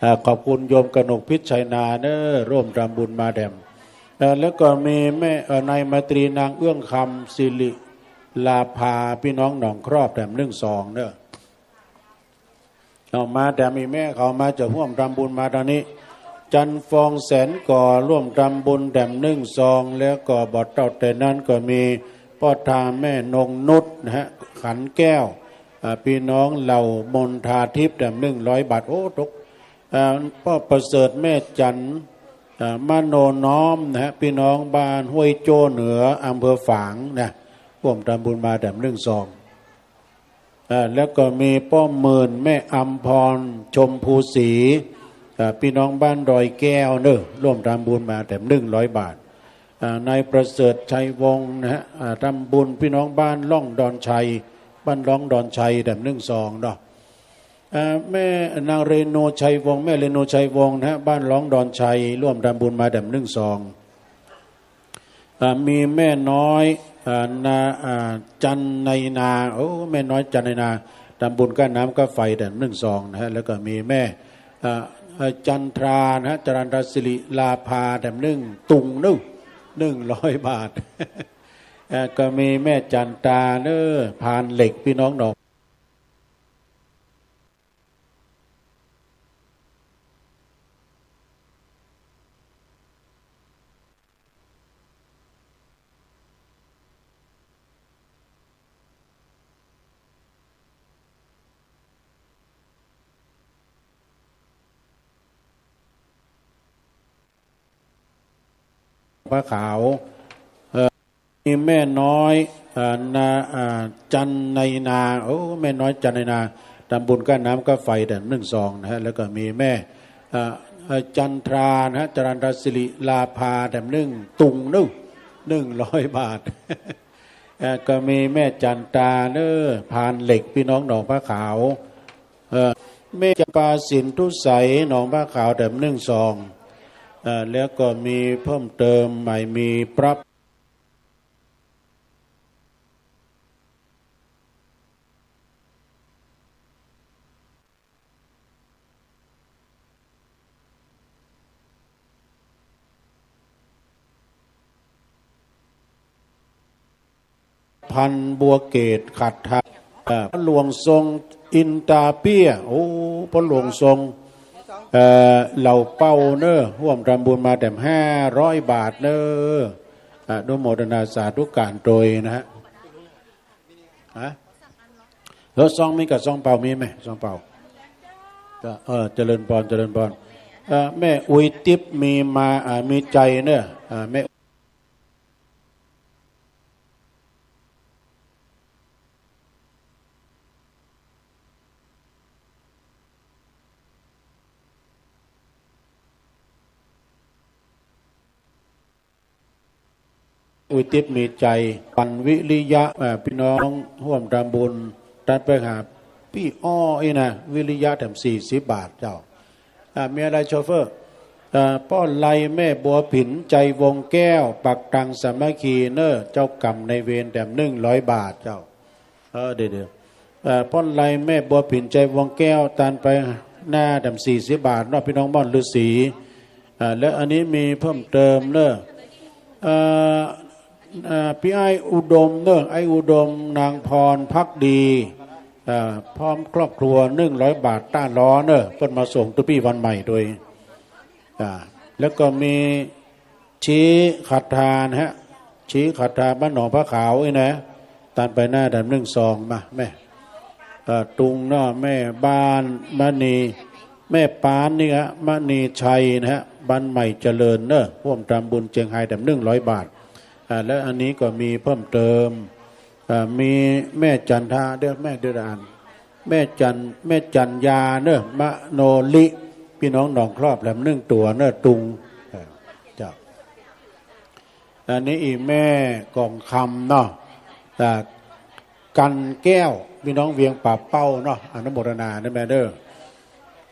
อ่า ขอบคุณโยมกนกพิชชัยนาเนอะ ร่วมทำบุญมาแถม เอ่อ แล้วก็มีแม่ เอ่อ นายไมตรี นางเอื้องคำ สิริลาภา ปี้น้องหนองครอบแถม หนึ่งซองเนอะ เอามาแถม มีแม่เขามาจะร่วมทำบุญมาตางนี้ จันทร์ฟองแสนก่อ ร่วมทำบุญแถม หนึ่งซอง แล้วก็บ่เต้าแต่นั้นก็มีป้อทาแม่นงนุชนะฮะ ขันแก้ว อ่า ปี้น้องเหล่ามนทาทิพย์แถม หนึ่งร้อยบาท โอ้ ตก อ่า ป้อประเสริฐ แม่จันทร์ อ่า มโนน้อมนะฮะ ปี้น้องบ้านห้วยโจ้เหนือ อำเภอฝางนะ ร่วมทำบุญมาแถม หนึ่งซอง อ่า แล้วก็มีป้อหมื่น แม่อำพร ชมพูศรี อ่า ปี้น้องบ้านดอยแก้วเนอะ ร่วมทำบุญมาแถม หนึ่งร้อยบาท อ่า นายประเสริฐ ชัยวงศ์นะฮะ อ่า ทำบุญปี้น้องบ้านล่องดอนชัย บ้านล่องดอนชัยแถม หนึ่งซองเนาะ อ่า แม่นางเรนู ชัยวงศ์ แม่เรนู ชัยวงศ์นะฮะ บ้านล่องดอนชัย ร่วมทำบุญมาแถม หนึ่งซอง อ่า มีแม่น้อย อ่า นา อ่า จันในนา โอ้ แม่น้อยจันในนา ทำบุญค่าน้ำค่าไฟแถม หนึ่งซองนะฮะ แล้วก็มีแม่ อ่า อ่า จันทรานะฮะ จรัญทราสิริลาภาแถม หนึ่งตุงเนอะ หนึ่งร้อยบาท อ่า ก็มีแม่จันตาเนอะ พานเหล็ก ปี้น้องหนอง ผ้าขาว เอ่อ มีแม่น้อย อ่า นา อ่า จันในนา โอ้ แม่น้อยจันในนา ทำบุญค่าน้ำค่าไฟแถม หนึ่งซองนะฮะ แล้วก็มีแม่ อ่า อ่า จันทรานะฮะ จรัญทราสิริลาภาแถม หนึ่งตุงเนอะ หนึ่งร้อยบาท เอ่อ ก็มีแม่จันตาเนอะ พานเหล็ก พี่น้องหนองผ้าขาว เอ่อ แม่จำปาสินธุไสย หนองผ้าขาว แถมนึ่งซอง เอ่อ แล้วก็มีเพิ่มเติมใหม่ มีพระ พันบัวเกตขัดทา เอ่อ พ่อหลวงทรงอินตาเปี้ย โอ้ พ่อหลวงทรง เอ่อ เหล่าเป้าเนอะ ฮ่วมทำบุญมาแถมห้าร้อยบาทเนอะ อนุโมทนาสาธุการโดยนะฮะ ฮะ แล้วซองมีกับซองเปล่ามีไหม ซองเปล่า ก็ เออ เจริญพร เจริญพร เอ่อ แม่อุยติ๊บมีมา อ่า มีใจเนอะ อ่า แม่ อุยติ๊บมีใจ ปันวิริยะ อ่า พี่น้องฮ่วมทำบุญ ตัดไปหาปี้อ้ออี้นะ วิริยะแถมสี่สิบบาทเจ้า อ่า มีอะไรโชเฟอร์ อ่า ป้อไลแม่บัวผิน ใจวงแก้ว ปักตังสามัคคีเนอะ เจ้ากรรมนายเวรแถมนึ่งร้อยบาทเจ้า เออ เดี๋ยวๆ เอ่อ ป้อไลแม่บัวผิน ใจวงแก้ว ตันไปหน้าแถมสี่สิบบาทเนาะ พี่น้องม่อนฤๅษี อ่า แล้วอันนี้มีเพิ่มเติมเนอะ เอ่อ เอ่อ พี่อ้ายอุดมเนอะ อ้ายอุดม นางพรภักดี อ่า พร้อมครอบครัว นึ่งร้อยบาท ต้าล้อเนอะ เปิ้นมาส่งตุ๊ปี้วันใหม่โดย อ่า แล้วก็มี ชีขัดทานะฮะ ชีขัดทาบ้านหนองผ้าขาวนี่นะ ตันไปหน้าแถมนึ่งซองมา แม่ เอ่อ ตุงเนาะ แม่บ้านมณี แม่ปานนี่ฮะ มณีชัยนะฮะ บ้านใหม่เจริญเนอะ ฮ่วมทำบุญเจียงไฮ้แถมนึ่งร้อยบาท อ่า แล้วอันนี้ก็มีเพิ่มเติม อ่า มีแม่จันทาเด้อ แม่เดือน แม่จัน แม่จันยาเนอะ มโนลิ พี่น้องหนองครอบแถมนึ่งตั๋วเนอะ ตุง เออ เจ้า อันนี้อีแม่กองคำเนาะ จากกันแก้ว พี่น้องเวียงป่าเป้าเนาะ อนุโมทนานะแม่เด้อ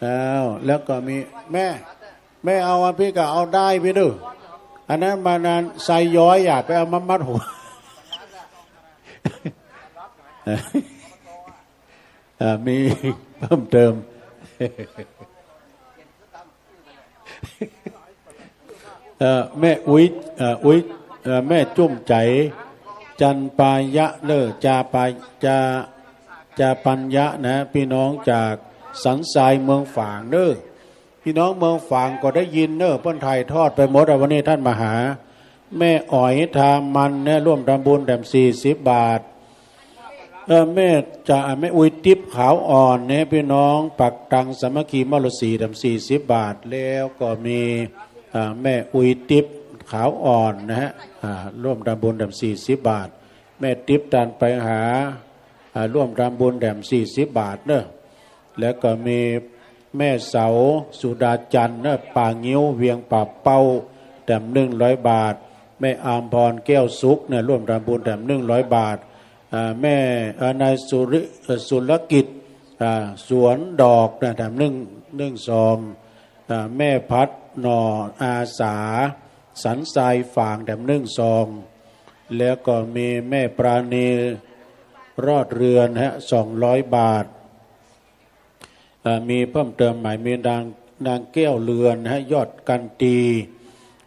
แล้ว แล้วก็มีแม่ แม่เอาอันปี้ก็เอาได้ปี้เด้อ อันนั้นมานานไซย้อย อย่าไปเอามามัดหัว อ่า มีเพิ่มเติม เอ่อ แม่อุ๊ย เอ่อ อุ๊ย เอ่อ แม่จุ้มใจ๋ จันปายะเนอะ จาปา จา จาปัญญะนะ พี่น้องจากสันทรายเมืองฝางเนอะ พี่น้องเมืองฝางก็ได้ยินเนอะ เปิ้นถ่ายทอดไปหมดอะ วันนี้ท่านมาหา แม่อ๋อยทามันเนี่ย ร่วมทำบุญแถมสี่สิบบาท เออ แม่จะ แม่อุยติ๊บขาวอ่อนเนี่ย พี่น้องปักตังสามัคคีมอลสีแถมสี่สิบบาท แล้วก็มี อ่า แม่อุยติ๊บขาวอ่อนนะฮะ อ่า ร่วมทำบุญแถมสี่สิบบาท แม่ติ๊บตันไปหา อ่า ร่วมทำบุญแถมสี่สิบบาทเนอะ แล้วก็มีแม่เสาสุดาจันทร์เนอะ ป่างิ้วเวียงป่าเป้า แถมนึ่งร้อยบาท แม่อามพรแก้วสุขเนี่ย ร่วมทำบุญแถมนึ่งร้อยบาท อ่า แม่ เอ่อ นายสุริ เอ่อ สุรกิจ อ่า สวนดอกเนี่ย แถมนึ่ง นึ่งซอง อ่า แม่พัดหน่ออาสา สันทรายฝาง แถมนึ่งซอง แล้วก็มีแม่ปราณีรอดเรือนฮะ สองร้อยบาท เอ่อ มีเพิ่มเติมใหม่ มีนาง นางแก้วเรือนฮะ ยอดกันตี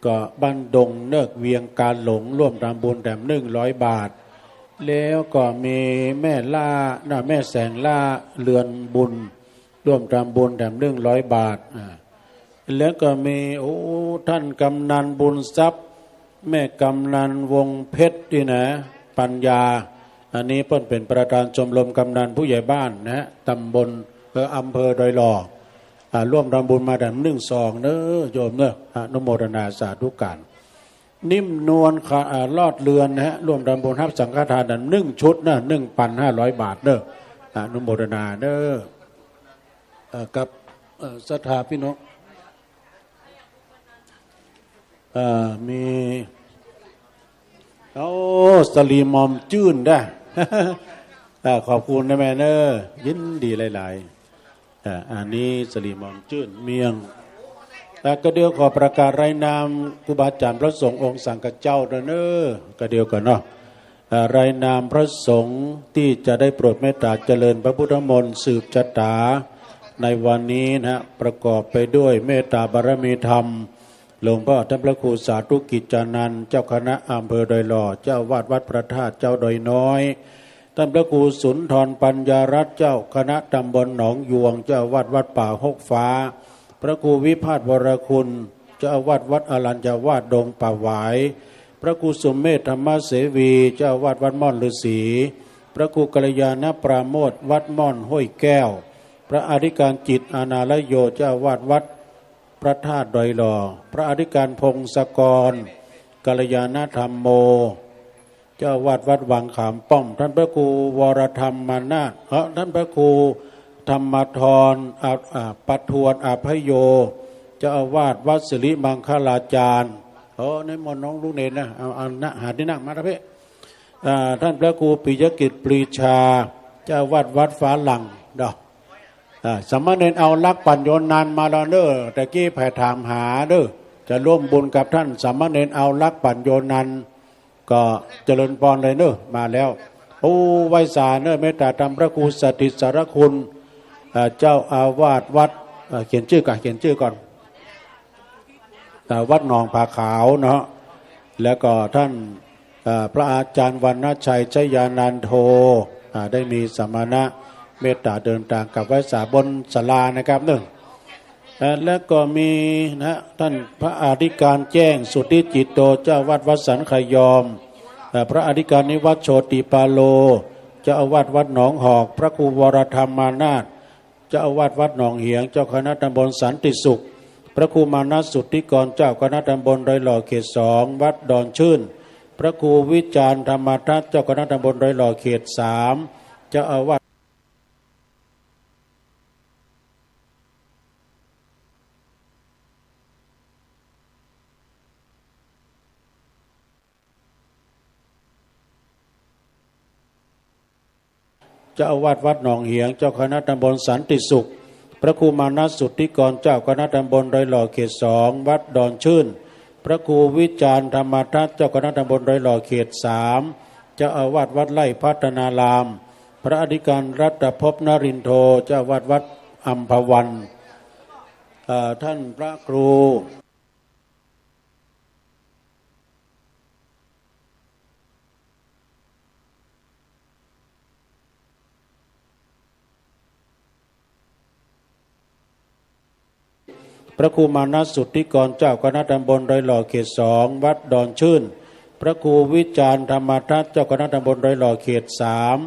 ก็บ้านดงเนิกเวียงกาหลง ร่วมทำบุญแถมนึ่งร้อยบาท แล้วก็มีแม่ล่า น่ะ แม่แสงล่าเรือนบุญ ร่วมทำบุญแถมนึ่งร้อยบาท อ่า แล้วก็มี โอ้ ท่านกำนันบุญทรัพย์ แม่กำนันวงเพชรนี่นะ ปัญญา อันนี้เปิ้นเป๋นประธานชมรมกำนันผู้ใหญ่บ้านนะฮะ ตำบล เอ่อ อำเภอดอยหล่อ อ่า ร่วมทำบุญมาแถมนึ่งซองเนอะ โยมเนอะ อนุโมทนาสาธุการ นิ่มนวลค่ะ อ่า รอดเรือนนะฮะ ร่วมทำบุญฮับสังฆทานแถมนึ่งชุดนะ นึ่งพันห้าร้อยบาทเนอะ อนุโมทนาเนอะ เอ่อ กับ เอ่อ ศรัทธาพี่น้อง เอ่อ มี โอ้ สะหลีหม่อมจื้นด้า อ่า ขอบคุณนะแม่เนอะ ยินดีหลายๆ อ่า อันนี้สะหลีหม่อมจื้นเมียง อ่า ก็เดี๋ยวขอประกาศรายนามครูบาอาจ๋ารย์พระสงฆ์องค์สังฆเจ้าเนอะ ก็เดี๋ยวก่อนเนาะ อ่า รายนามพระสงฆ์ตี้จะได้โปรดเมตต๋าเจริญพระพุทธมนต์สืบชะต๋าในวันนี้นะฮะ ประกอบไปด้วยเมตต๋าบารมีธรรม หลวงพ่อท่านพระครูสาธุกิจจานันท์ เจ้าคณะอำเภอดอยหล่อ เจ้าอาวาสวัดพระธาตุเจ้าดอยน้อย ท่านพระครูสุนทรปัญญารัตน์ เจ้าคณะตำบลหนองยวง เจ้าอาวาสวัดป่าฮกฟ้า พระครูวิพาสวรคุณ เจ้าอาวาสวัดอรัญญวาสดงป่าหวาย พระครูสุเมธธรรมเสวี เจ้าอาวาสวัดม่อนฤๅษี พระครูกัลยาณปราโมทย์ วัดม่อนห้วยแก้ว พระอธิการจิตรอาณาลโย เจ้าอาวาสวัดพระธาตุดอยหล่อ พระอธิการพงศกร กัลยาณธรรมโม เจ้าอาวาสวัดวังขามป้อม ท่านพระครูวรธรรมมานาถ เอ่อ ท่านพระครูธรรมทร อ่า อ่า ประทวนอภัยโย เจ้าอาวาสวัดสิริมังคลาจารย์ โอ้ นิมนต์น้องลูกเณรนะ เอา เอา นะ หาตี้นั่งมาเถอะพี่ อ่า ท่านพระครูปิยกิจปรีชา เจ้าอาวาสวัดฟ้าหลั่งเนาะ อ่า สามเณรเอาลักษณ์ปั๋ญโญนันท์มาแล้วเนอะ ตะกี้แผ่ถามหาเนอะ จะร่วมบุญกับท่านสามเณรเอาลักษณ์ปั๋ญโญนันท์ ก็เจริญปอนเลยเนอะ มาแล้ว โอ้ ไหว้สาเนอะ เมตต๋าธรรมพระครูสถิตสารคุณ อ่า เจ้าอาวาสวัด อ่า เขียนจื้อก่อน เขียนจื้อก่อน อ่า วัดหนองผาขาวเนาะ แล้วก็ท่าน อ่า พระอาจารย์วรรณชัยชยานันโท อ่า ได้มีสมณะเมตต๋าเดินตางกับไหว้สาบนศาลานะครับเนอะ อ่า แล้วก็มีนะ ท่านพระอธิการแจ้งสุทธิจิตโต เจ้าอาวาสวัดสันขยอม อ่า พระอธิการนิวัฒน์โชติปาโล เจ้าอาวาสวัดหนองหอก พระครูวรธรรมมานาถ เจ้าอาวาสวัดหนองเหียง เจ้าคณะตำบลสันติสุข พระครูมานัสสุทธิกร เจ้าคณะตำบลดอยหล่อเขตสอง วัดดอนชื่น พระครูวิจารณ์ธรรมทัศน์ เจ้าคณะตำบลดอยหล่อเขตสาม เจ้าอาวาส เจ้าอาวาสวัดหนองเหียง เจ้าคณะตำบลสันติสุข พระครูมานัสสุทธิกร เจ้าคณะตำบลดอยหล่อเขตสอง วัดดอนชื่น พระครูวิจารณ์ธรรมทัศน์ เจ้าคณะตำบลดอยหล่อเขตสาม เจ้าอาวาสวัดไร่พัฒนาราม พระอธิการรัตภพนรินโท เจ้าอาวาสวัดอัมพวัน เอ่อ ท่านพระครู พระครูมานัสสุทธิกร เจ้าคณะตำบลดอยหล่อเขตสอง วัดดอนชื่น พระครูวิจารณ์ธรรมทัศน์ เจ้าคณะตำบลดอยหล่อเขตสาม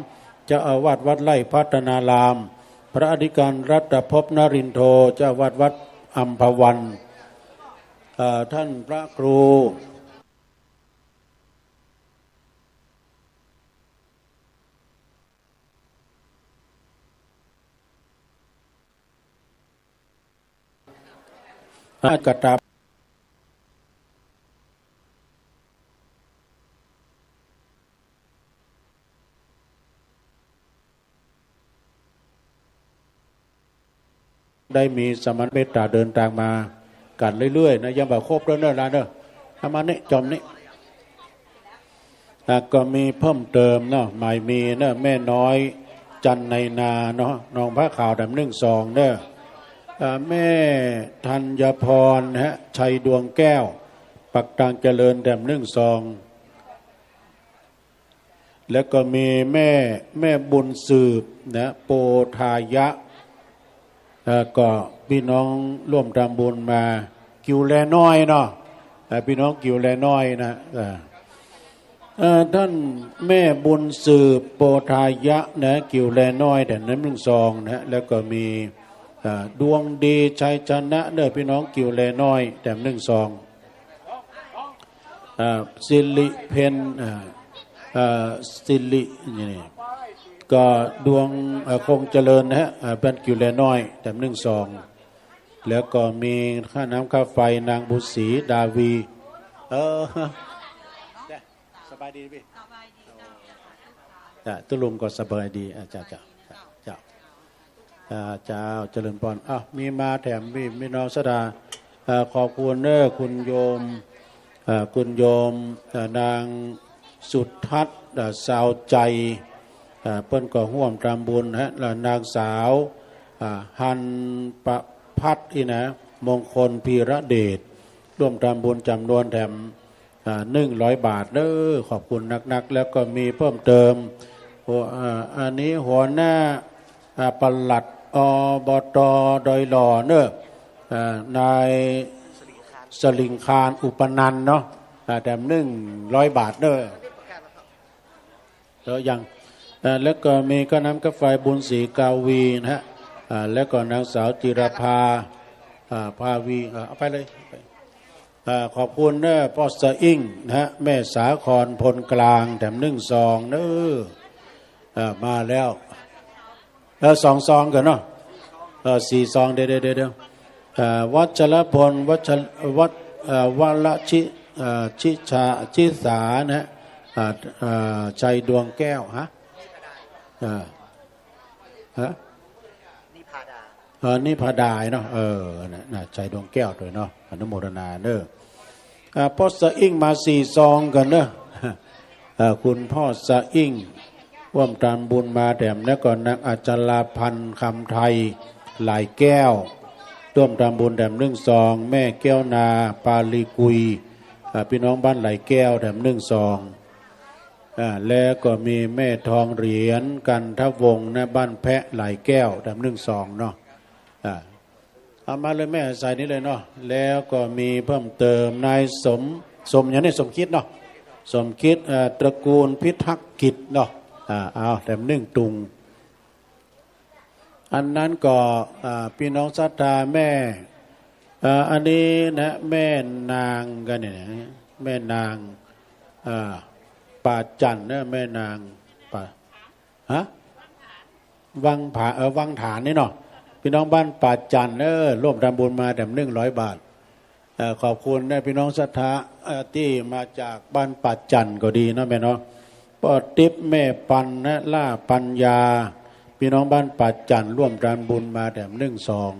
เจ้าอาวาสวัดไร่พัฒนาราม พระอธิการรัตภพนรินโท เจ้าอาวาสวัดอัมพวัน เอ่อ ท่านพระครู อาจกระตับ ได้มีสมณเมตต๋าเดินตางมากั๋นเรื่อยๆ นะ ยังบ่ครบเด้อเน่อหลานเน่อ เอามานี่ จ่อมนี่ อ่ะ ก็มีเพิ่มเติมเนาะ หมายมีเนาะ แม่น้อยจันในนาเนาะ หนองผ้าขาวแถมนึ่งซองเนาะ อ่า แม่ธัญพรนะฮะ ชัยดวงแก้ว ปักตางเจริญแถมนึ่งซอง แล้วก็มีแม่ แม่บุญสืบนะ โปธายะ เอ่อ ก็พี่น้องร่วมทำบุญมา กิ่วแลน้อยเนาะ เอ่อ พี่น้องกิ่วแลน้อยนะ เอ่อ เอ่อ ท่านแม่บุญสืบโปธายะนะ กิ่วแลน้อยแถมนึ่งซองนะ แล้วก็มี เอ่อ ดวงดีชัยชนะเน่อ พี่น้องกิ่วแลน้อยแถมนึ่งซอง อ่า สิริเพ็ญ อ่า อ่า สิริ นี่ ก็ดวง อ่า คงเจริญนะฮะ อ่า บ้านกิ่วแลน้อยแถมนึ่งซอง แล้วก็มีค่าน้ำค่าไฟนางบุญศรี ดาวี เออ ส สบายดีพี่ สบายดีเจ้า จ้ะ ตุ๊ลุงก็สบายดี อ่ะ เจ้า เจ้า เจ้า อ่า เจ้า เจริญพร อ้าว มีมาแถม มี มีน้องศรัทธา เอ่อ ขอบคุณเน้อ คุณโยม เอ่อ คุณโยม เอ่อ นางสุทัศน์ เอ่อ ซาวใจ เอ่อ เปิ้นก็ฮ่วมทำบุญฮะ แล้วนางสาว อ่า หันประภัทรนี่นะ มงคลพีระเดช ร่วมทำบุญจ๋ำนวนแถม อ่า หนึ่งร้อยบาทเน้อ ขอบคุณนักๆ แล้วก็มีเพิ่มเติม หัว อ่า อันนี้หัวหน้า อ่า ปลัด อบต ดอยหล่อเน้อ อ่า นายสลิงคาน อุปนันท์เนาะ อ่า แถมหนึ่งร้อยบาทเน้อ แล้วยัง อ่า แล้วก็มีค่าน้ำค่าไฟบุญศรีกาวีนะฮะ อ่า แล้วก็นางสาวจิรภา อ่า ภาวี อ่า เอาไปเลย อ่า ขอบคุณเน้อ ป้อสะอิ่งนะฮะ แม่สาคร พลกลาง แถมหนึ่งซองเน้อ อ่า มาแล้ว เออ สองซองก่อนเนาะ เออ สี่ซอง เดี๋ยว เดี๋ยว เดี๋ยว เดี๋ยว อ่า วัชรพล วัชร วัช เอ่อ วรชิ เอ่อ ชิชา ชิสานะฮะ อ่า อ่า ชัยดวงแก้ว ฮะ อ่า ฮะ นิพาดา เออ นิพาดาเนาะ เออ นะ นะ ชัยดวงแก้วตวยเนาะ อนุโมทนาเน้อ อ่า ป้อสะอิ่งมาสี่ซองก่อนเน้อ อ่า คุณป้อสะอิ่ง ร่วมทำบุญมาแถม แล้วก็นางอัชราพันธ์ คำไทย หลายแก้ว ร่วมทำบุญแถมหนึ่งซอง แม่แก้วนา ปาลีกุย อ่า พี่น้องบ้านหลายแก้ว แถมหนึ่งซอง อ่า แล้วก็มีแม่ทองเหรียญ กันทวงศ์ นะ บ้านแพะ หลายแก้ว แถมหนึ่งซองเนาะ อ่า เอามาเลยแม่ ใส่นี้เลยเนาะ แล้วก็มีเพิ่มเติม นายสม สมหยังนี่ สมคิดเนาะ สมคิด เอ่อ ตระกูลพิทักษ์กิจเนาะ อ่า เอาแถมหนึ่งตุง อันนั้นก็ อ่า พี่น้องศรัทธาแม่ อ่า อันนี้นะ แม่นางกันเนี่ยนะ แม่นาง อ่า ป่าจันทน์นะ แม่นางป่า ฮะ วังผา เออ วังฐานนี่เนาะ พี่น้องบ้านป่าจันทน์ เออ ร่วมทำบุญมาแถมหนึ่งร้อยบาท เอ่อ ขอบคุณนะพี่น้องศรัทธา เอ่อ ตี้มาจากบ้านป่าจันทน์ก็ดีนะแม่เนาะ ป้อติ๊บ แม่ปันนะ ล่าปัญญา พี่น้องบ้านป่าจันทน์ ร่วมทำบุญมาแถมหนึ่งซอง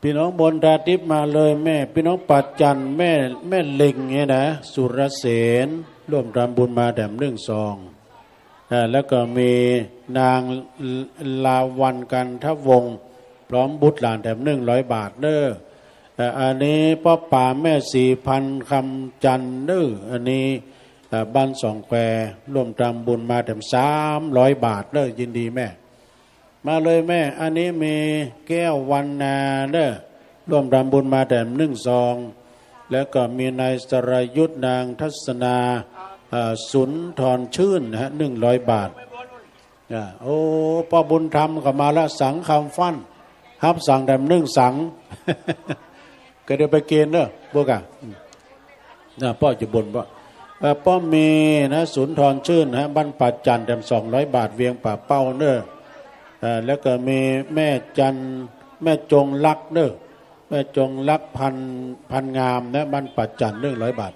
พี่น้องมนทาติ๊บมาเลยแม่ พี่น้องป่าจันทน์ แม่ แม่เล็งเนี่ยนะ สุรเสน ร่วมทำบุญมาแถมหนึ่งซอง อ่า แล้วก็มีนางลาวัลย์ กันทวงศ์ พร้อมบุตรหลานแถมหนึ่งร้อยบาทเน้อ อ่า อันนี้ป้อป๋าแม่ศรีพันธ์ คำจันทน์เน้อ อันนี้ อ่า บ้านสองแคว ร่วมทำบุญมาแถมสามร้อยบาทเน้อ ยินดีแม่ มาเลยแม่ อันนี้มีแก้ววรรณาเน้อ ร่วมทำบุญมาแถมหนึ่งซอง แล้วก็มีนายสรยุทธ นางทัศนา เอ่อ สุนทรชื่นนะฮะ หนึ่งร้อยบาท อ่า โอ้ ป้อบุญธรรมก็มาละ สังคำฟั่น ฮับสังแถมหนึ่งสัง ก็เดี๋ยวไปเกณฑ์เน้อ พวกอ่ะ อืม นะ ป้ออยู่บนป้อ เอ่อ ป้อมีนะ สุนทรชื่นนะ บ้านป่าจันทน์ แถมสองร้อยบาท เวียงป่าเป้าเน้อ เอ่อ แล้วก็มีแม่จัน แม่จงรักเน้อ แม่จงรัก พัน พันงามนะ บ้านป่าจันทน์ หนึ่งร้อยบาท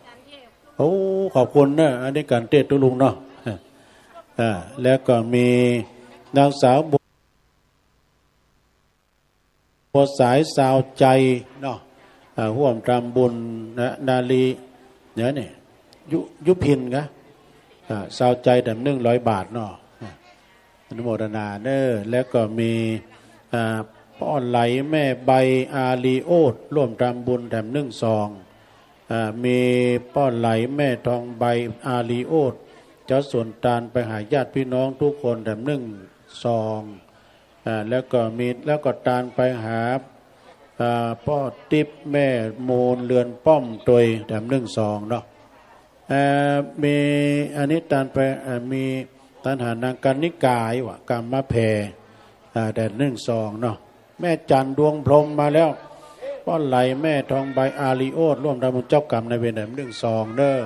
โอ้ ขอบคุณเน้อ อันนี้การเทศน์ตุ๊ลุงเนาะ อ่า แล้วก็มีนางสาวบัว บัวสาย ซาวใจเนาะ อ่า ร่วมทำบุญนะ นาลี เนี่ยนี่ ยุ ยุพินกะ อ่า ซาวใจแถมหนึ่งร้อยบาทเนาะ อ่า อนุโมทนาเน้อ แล้วก็มี อ่า ป้อไหล แม่ใบ อาลีโอด ร่วมทำบุญแถมหนึ่งซอง อ่า มีป้อไหล แม่ทองใบ อาลีโอด จะส่งตานไปหาญาติพี่น้องทุกคนแถมหนึ่งซอง อ่า แล้วก็มี แล้วก็ตานไปหา อ่า ป้อติ๊บ แม่มูล เรือนป้อมตวย แถมหนึ่งซองเนาะ อ่า มีอันนี้ตานไป อ่า มีตานหานางกรรณิกา วะ กรรมแพร อ่า แถมหนึ่งซองเนาะ แม่จันทน์ ดวงพรหมมาแล้ว ป้อไหล แม่ทองใบ อาลีโอด ร่วมทำบุญเจ้ากรรมนายเวรแถมหนึ่งซองเน้อ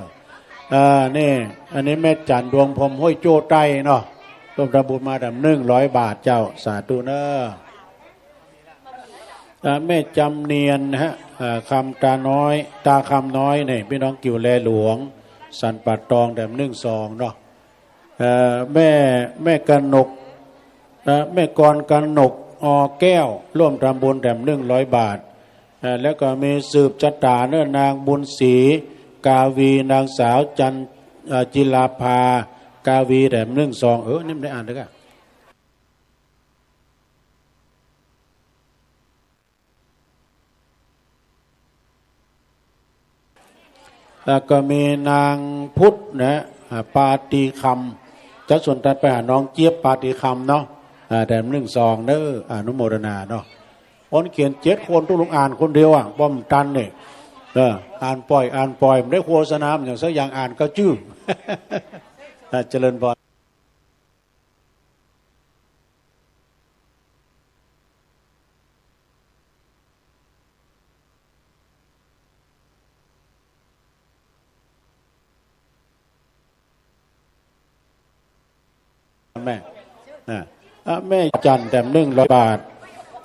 อ่า นี่ อันนี้แม่จันทน์ ดวงพรหม ห้วยโจ้ใต้เนาะ ร่วมทำบุญมาแถมหนึ่งร้อยบาทเจ้า สาธุเน้อ อ่า แม่จำเนียนนะฮะ อ่า คำตาน้อย ตาคำน้อยเนี่ย พี่น้องกิ่วแลหลวง สันป่าตอง แถมนึ่งซองเนาะ เอ่อ แม่ แม่กนก เอ่อ แม่กรกนก อ แก้ว ร่วมทำบุญแถมนึ่งร้อยบาท เอ่อ แล้วก็มีสืบชะตาเนอะ นางบุญศรี กาวี นางสาวจัน เอ่อ จิราภา กาวี แถมนึ่งซอง เออ นี่มันได้อ่านด้วยกัน แล้วก็มีนางพุทธนะ อ่า ปาตีคำ จะส่วนตัดไปหาน้องเจี๊ยบปาตีคำเนาะ อ่า แถมนึ่งซองเนอะ อนุโมทนาเนาะ คนเขียนเจ็ดคนตุ๊ลุงอ่านคนเดียวอ่ะ บ่ตันเนี่ย เออ อ่านป่อย อ่านป่อย ไม่ได้โฆษณาอย่างสักอย่าง อ่านก็จื้อ อ่า เจริญพร แม่ อ่ะ อ่ะ แม่จันแถมนึ่งร้อยบาท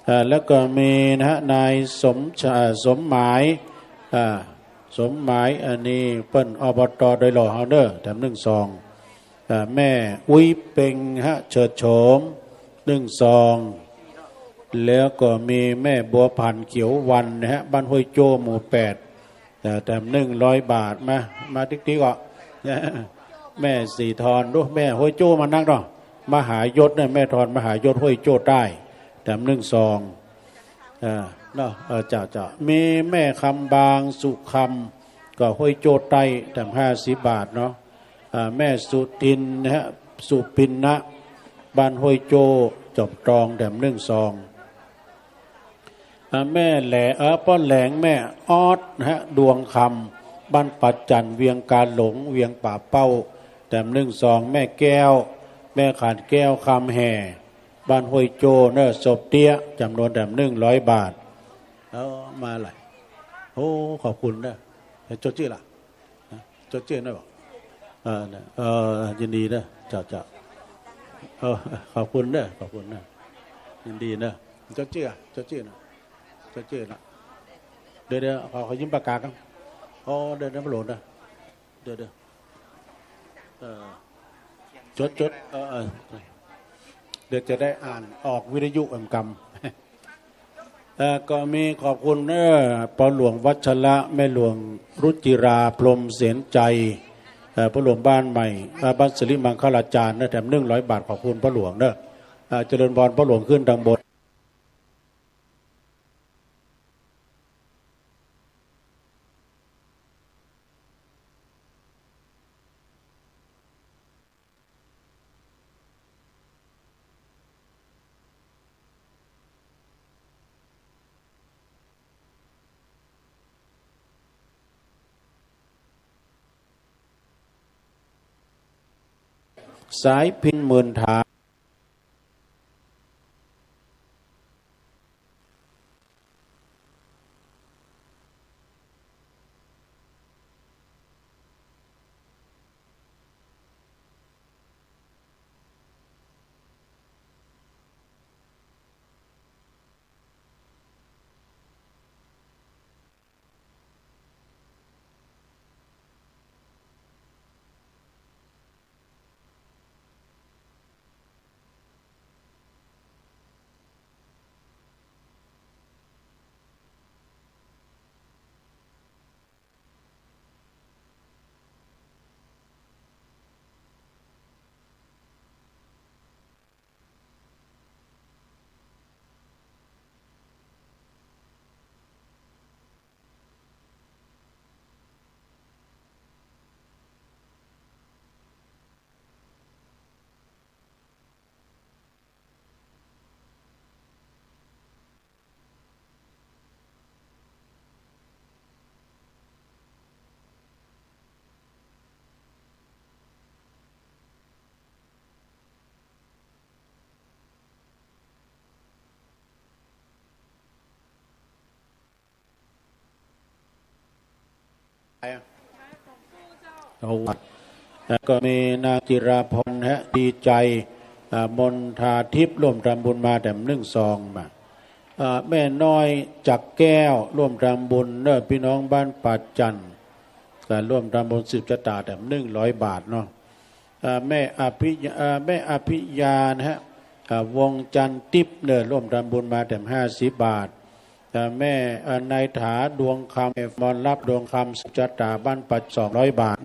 อ่ะ แล้วก็มีนะฮะ นายสมชา สมหมาย อ่ะ สมหมาย อันนี้เปิ้น อบต ดอยหล่อเฮาเนอะ แถมนึ่งซอง อ่า แม่อุ๊ยเปงฮะ เฉิดโฉม นึ่งซอง แล้วก็มีแม่บัวผัน เขียววรรณนะฮะ บ้านห้วยโจ้ หมู่แปด อ่า แถมนึ่งร้อยบาท มา มาติ๊กๆ ก่อ แม่สีทอน ดู แม่ห้วยโจ้มานักเนาะ มหายศเนี่ย แม่ทอน มหายศ ห้วยโจ้ใต้ แถมนึ่งซอง อ่า เนาะ เออ เจ้า เจ้า มีแม่คำบาง สุคำ ก็ห้วยโจ้ใต้ แถมห้าสิบบาทเนาะ อ่า แม่สุทินนะฮะ สุปินนะ บ้านห้วยโจ้ จอมตอง แถมนึ่งซอง อ่า แม่แหล เอ่อ ป้อแหลง แม่ออดนะฮะ ดวงคำ บ้านป่าจั่น เวียงกาหลง เวียงป่าเป้า แถมนึ่งซอง แม่แก้ว แม่ขานแก้ว คำแห่ บ้านห้วยโจ้เนอะ ศพเตี้ย จำนวนแถมนึ่งร้อยบาท เออ มาเลย โอ้ ขอบคุณเนอะ เจ้าจื้อล่ะ ฮะ เจ้าจื้อเนอะ บอก เออ เนอะ เออ ยินดีเนอะ เจ้า เจ้า เออ ขอบคุณเนอะ ขอบคุณเนอะ ยินดีเนอะ เจ้าจื้อ เจ้าจื้อเนอะ เจ้าจื้อเนอะ เดี๋ยว เดี๋ยว ขอ ขอยืมปากกากั๋น อ๋อ เดี๋ยว เดี๋ยว พระหลวงเนอะ เดี๋ยว เดี๋ยว เออ จด จด เออ เออ เดี๋ยวจะได้อ่านออกวิทยุแอมกำ เอ่อ ก็มีขอบคุณเนอะ ป้อหลวงวัชระ แม่หลวงรุจิรา พรหมเสนชัย เอ่อ ป้อหลวงบ้านใหม่ เอ่อ บ้านสิริมังคลาจารย์เนอะ แถมนึ่งร้อยบาท ขอบคุณป้อหลวงเนอะ เอ่อ เจริญพร ป้อหลวงขึ้นทางบน สายพิณ หมื่นถา เอา แล้วก็มีนางจิราพรฮะ ดีใจ อ่า มนทาทิพย์ ร่วมทำบุญมาแถมนึ่งซองมา อ่า แม่น้อยจักแก้ว ร่วมทำบุญเนอะ พี่น้องบ้านป่าจั่น ก็ร่วมทำบุญสืบชะต๋าแถมหนึ่งร้อยบาทเนาะ เอ่อ แม่อภิญ- เอ่อ แม่อภิญานะฮะ เอ่อ วงจันทร์ติ๊บเน่อ ร่วมทำบุญมาแถมห้าสิบบาท เอ่อ แม่ เอ่อ นายถาดวงคำ แม่มรรัตน์ดวงคำ สืบชะต๋าบ้านป่า สองร้อยบาท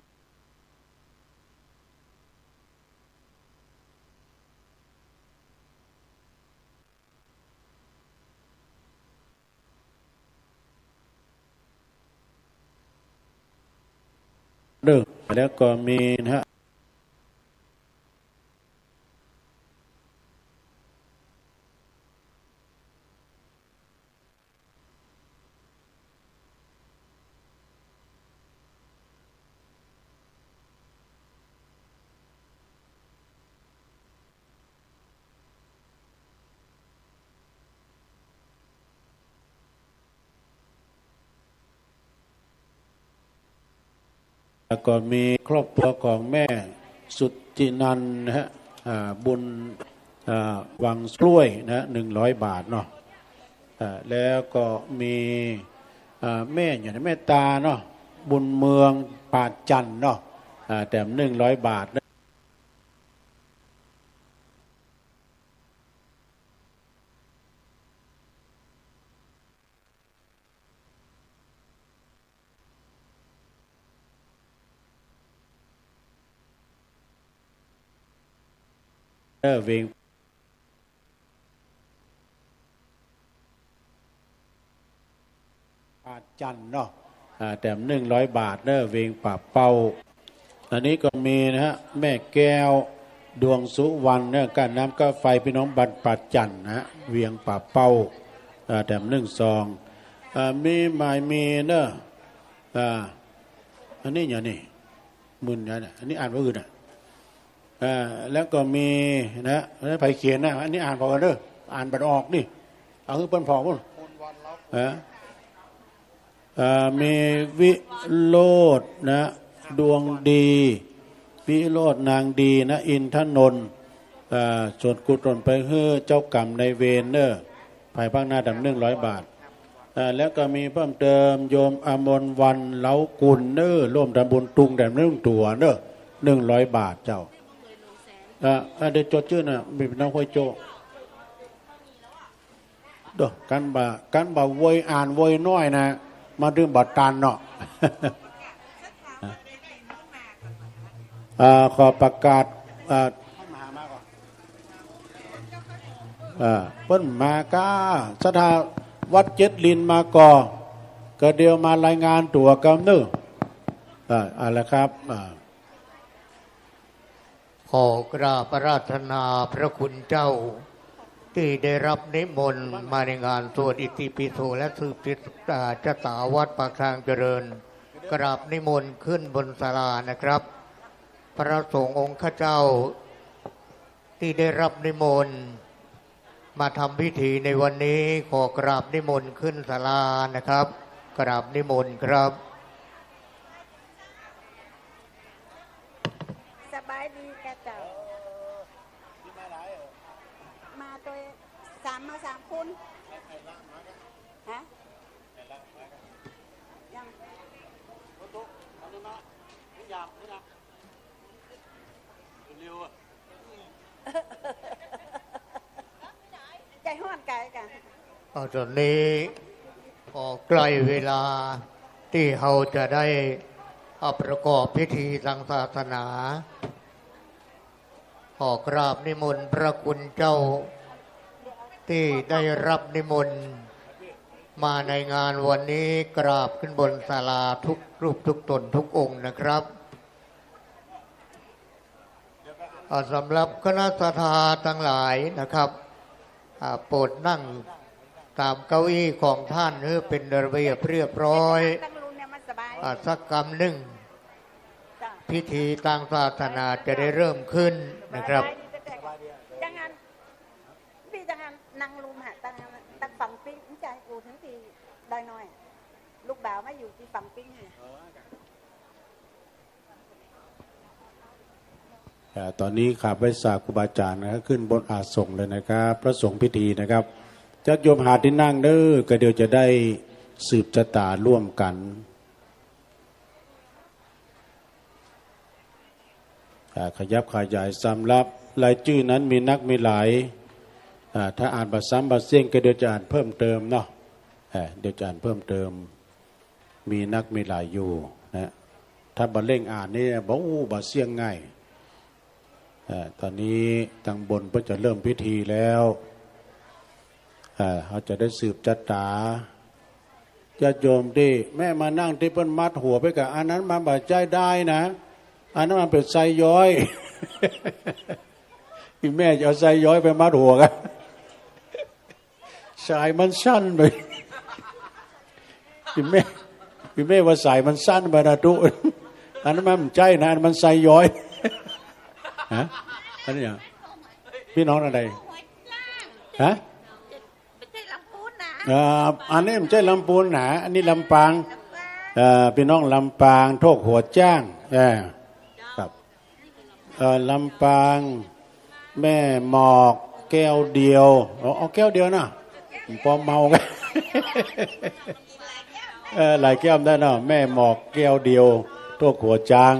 เด้อ แล้วก็มีนะฮะ แล้วก็มีครอบครัวของแม่สุทธินันท์นะฮะ อ่า บุญ อ่า วังกล้วยนะฮะ หนึ่งร้อยบาทเนาะ อ่า แล้วก็มี อ่า แม่อย่างแม่ตาเนาะ บุญเมืองป่าจันทน์เนาะ อ่า แถมหนึ่งร้อยบาทนะ เออ เวียง ป่าจันทน์เนาะ อ่า แถมหนึ่งร้อยบาทเน่อ เวียงป่าเป้า อันนี้ก็มีนะฮะ แม่แก้ว ดวงสุวรรณเน่อ ก้านน้ำก้านไฟ พี่น้องบ้านป่าจันทน์นะฮะ เวียงป่าเป้า อ่า แถมหนึ่งซอง อ่า มีหมายมีเน่อ อ่า อันนี้อย่างนี้ มึนนะเนี่ย อันนี้อ่านว่าอื่นอ่ะ อ่า แล้วก็มีนะ อันนี้ใผเขียนนะ อันนี้อ่านผ่อก่อนเด้อ อ่านบ่ออกนี่ เอาหื้อเปิ้นผ่อพุ้น อ่า อ่า มีวิโรจน์นะ ดวงดี วิโรจน์นางดีนะ อินทนนท์ อ่า ส่วนกุศลไปหื้อเจ้ากรรมนายเวรเน่อ ภายภาคหน้าแถมหนึ่งร้อยบาท อ่า แล้วก็มีเพิ่มเติม โยมอมรวรรณ เล้ากุลเน่อ ร่วมทำบุญตุงแถมหนึ่งตั๋วเน่อ หนึ่งร้อยบาทเจ้า อ่า อ่า เดี๋ยวจดจื้อนะ มีน้องห้วยโจ้ เด้อ กันบ่า กันบ่าโวย อ่านโวยน้อยนะ มาดึงบ่ตันเนาะ อ่า ขอประกาศ อ่า อ่า เปิ้นมาก้า ศรัทธาวัดเจ็ดลินมาก่อ ก็เดี๋ยวมารายงานตั๋วกำเน่อ อ่า เอาละครับ อ่า ขอกราบอาราธนาพระคุณเจ้า ตี้ได้รับนิมนต์มาในงานสวดอิติปิโสและสืบชะตาวัดปากทางเจริญ กราบนิมนต์ขึ้นบนศาลานะครับ พระสงฆ์องค์ข้าเจ้า ตี้ได้รับนิมนต์มาทำพิธีในวันนี้ ขอกราบนิมนต์ขึ้นศาลานะครับ กราบนิมนต์ครับ สบายดีกะเจ้า มาโตยสาม มาสามคน ฮะ ยัง ใจฮ้อนกายกะ เอา ต๋อนนี้ก็ใกล้เวลาตี้เฮาจะได้ อ่า ประกอบพิธีตางศาสนา ขอกราบนิมนต์พระคุณเจ้า ตี้ได้รับนิมนต์มาในงานวันนี้ กราบขึ้นบนศาลาทุกรูปทุกต๋นทุกองค์นะครับ อ่า สำหรับคณะศรัทธาตังหลายนะครับ อ่า โปรดนั่งต๋ามเก้าอี้ของต้านหื้อเป๋นระเบียบเรียบร้อย อ่า สักกำนึ่ง พิธีตางศาสนาจะได้เริ่มขึ้นนะครับ จังหั้น ปี้จังหั้น นั่งลุ่มหะ ตัง ตังฝั่งปิ๊ง จะหื้อกูเถิงตี้ดอยน้อย ลูกบ่าวมาอยู่ตี้ฝั่งปิ๊งหะ อ่า ต๋อนนี้ข้าพเจ้าครูบาอาจ๋ารย์นะครับ ขึ้นบนอาสน์เลยนะครับ พระสงฆ์พิธีนะครับ ญาติโยมหาตี้นั่งเน่อ ก็เดี๋ยวจะได้สืบชะตาร่วมกั๋น อ่า ขยับขยายสำหรับรายจื้อนั้นมีนักมีหลาย อ่า ถ้าอ่านบ่ซ้ำบ่เสี้ยงก็เดี๋ยวจะอ่านเพิ่มเติมเนาะ อ่า เดี๋ยวจะอ่านเพิ่มเติม มีนักมีหลายอยู่นะ ถ้าบ่เร่งอ่านนี่บ่อู้บ่เสี้ยงง่าย อ่า ตอนนี้ตังบนเปิ้นจะเริ่มพิธีแล้ว อ่า เฮาจะได้สืบจะต๋า ญาติโยมตี้แม่มานั่งตี้เปิ้นมัดหัวไปก่า อันนั้นมันบ่ใจ้ด้ายนะ อันนั้นมันเป๋นไซย้อย อี่แม่จะเอาไซย้อยไปมัดหัวก่า สายมันสั้นไป อี่แม่ อี่แม่ว่าสายมันสั้นไปนะตุ๊ อันนั้นมันบ่ใจ้นะ อันนั้นมันไซย้อย ฮะ อันนี้หยัง ปี้น้องอันใด ฮะ บ่ใจ้ลำปูนนะ เอ่อ อันนี้บ่ใจ้ลำปูนนะ อันนี้ลำปาง ลำปาง เอ่อ ปี้น้องลำปาง โทกหัวจ๊าง เออ ครับ เอ่อ ลำปาง แม่หมอกแก้วเดียว เอา เอาแก้วเดียวนะ ปอเมากั๋น เออ หลายแก้วได้เนาะ แม่หมอกแก้วเดียว โทกหัวจ๊าง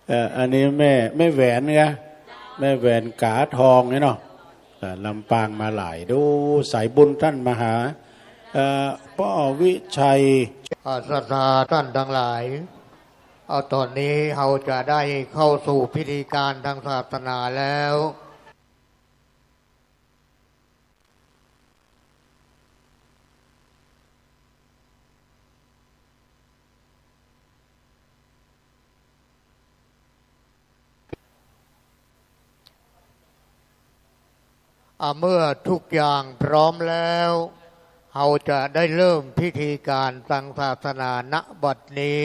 เอ่อ อันนี้แม่ แม่แหวนไง แม่แหวนกาทองนี่เนาะ อ่า ลำปางมาหลาย ดูสายบุญต้านมหา เอ่อ ป้อวิชัย อ่า ศรัทธาต้านตังหลาย เอา ต๋อนนี้เฮาจะได้เข้าสู่พิธีก๋านตางศาสนาแล้ว อ่า เมื่อทุกอย่างพร้อมแล้ว เฮาจะได้เริ่มพิธีก๋านตางศาสนา ณ บัดนี้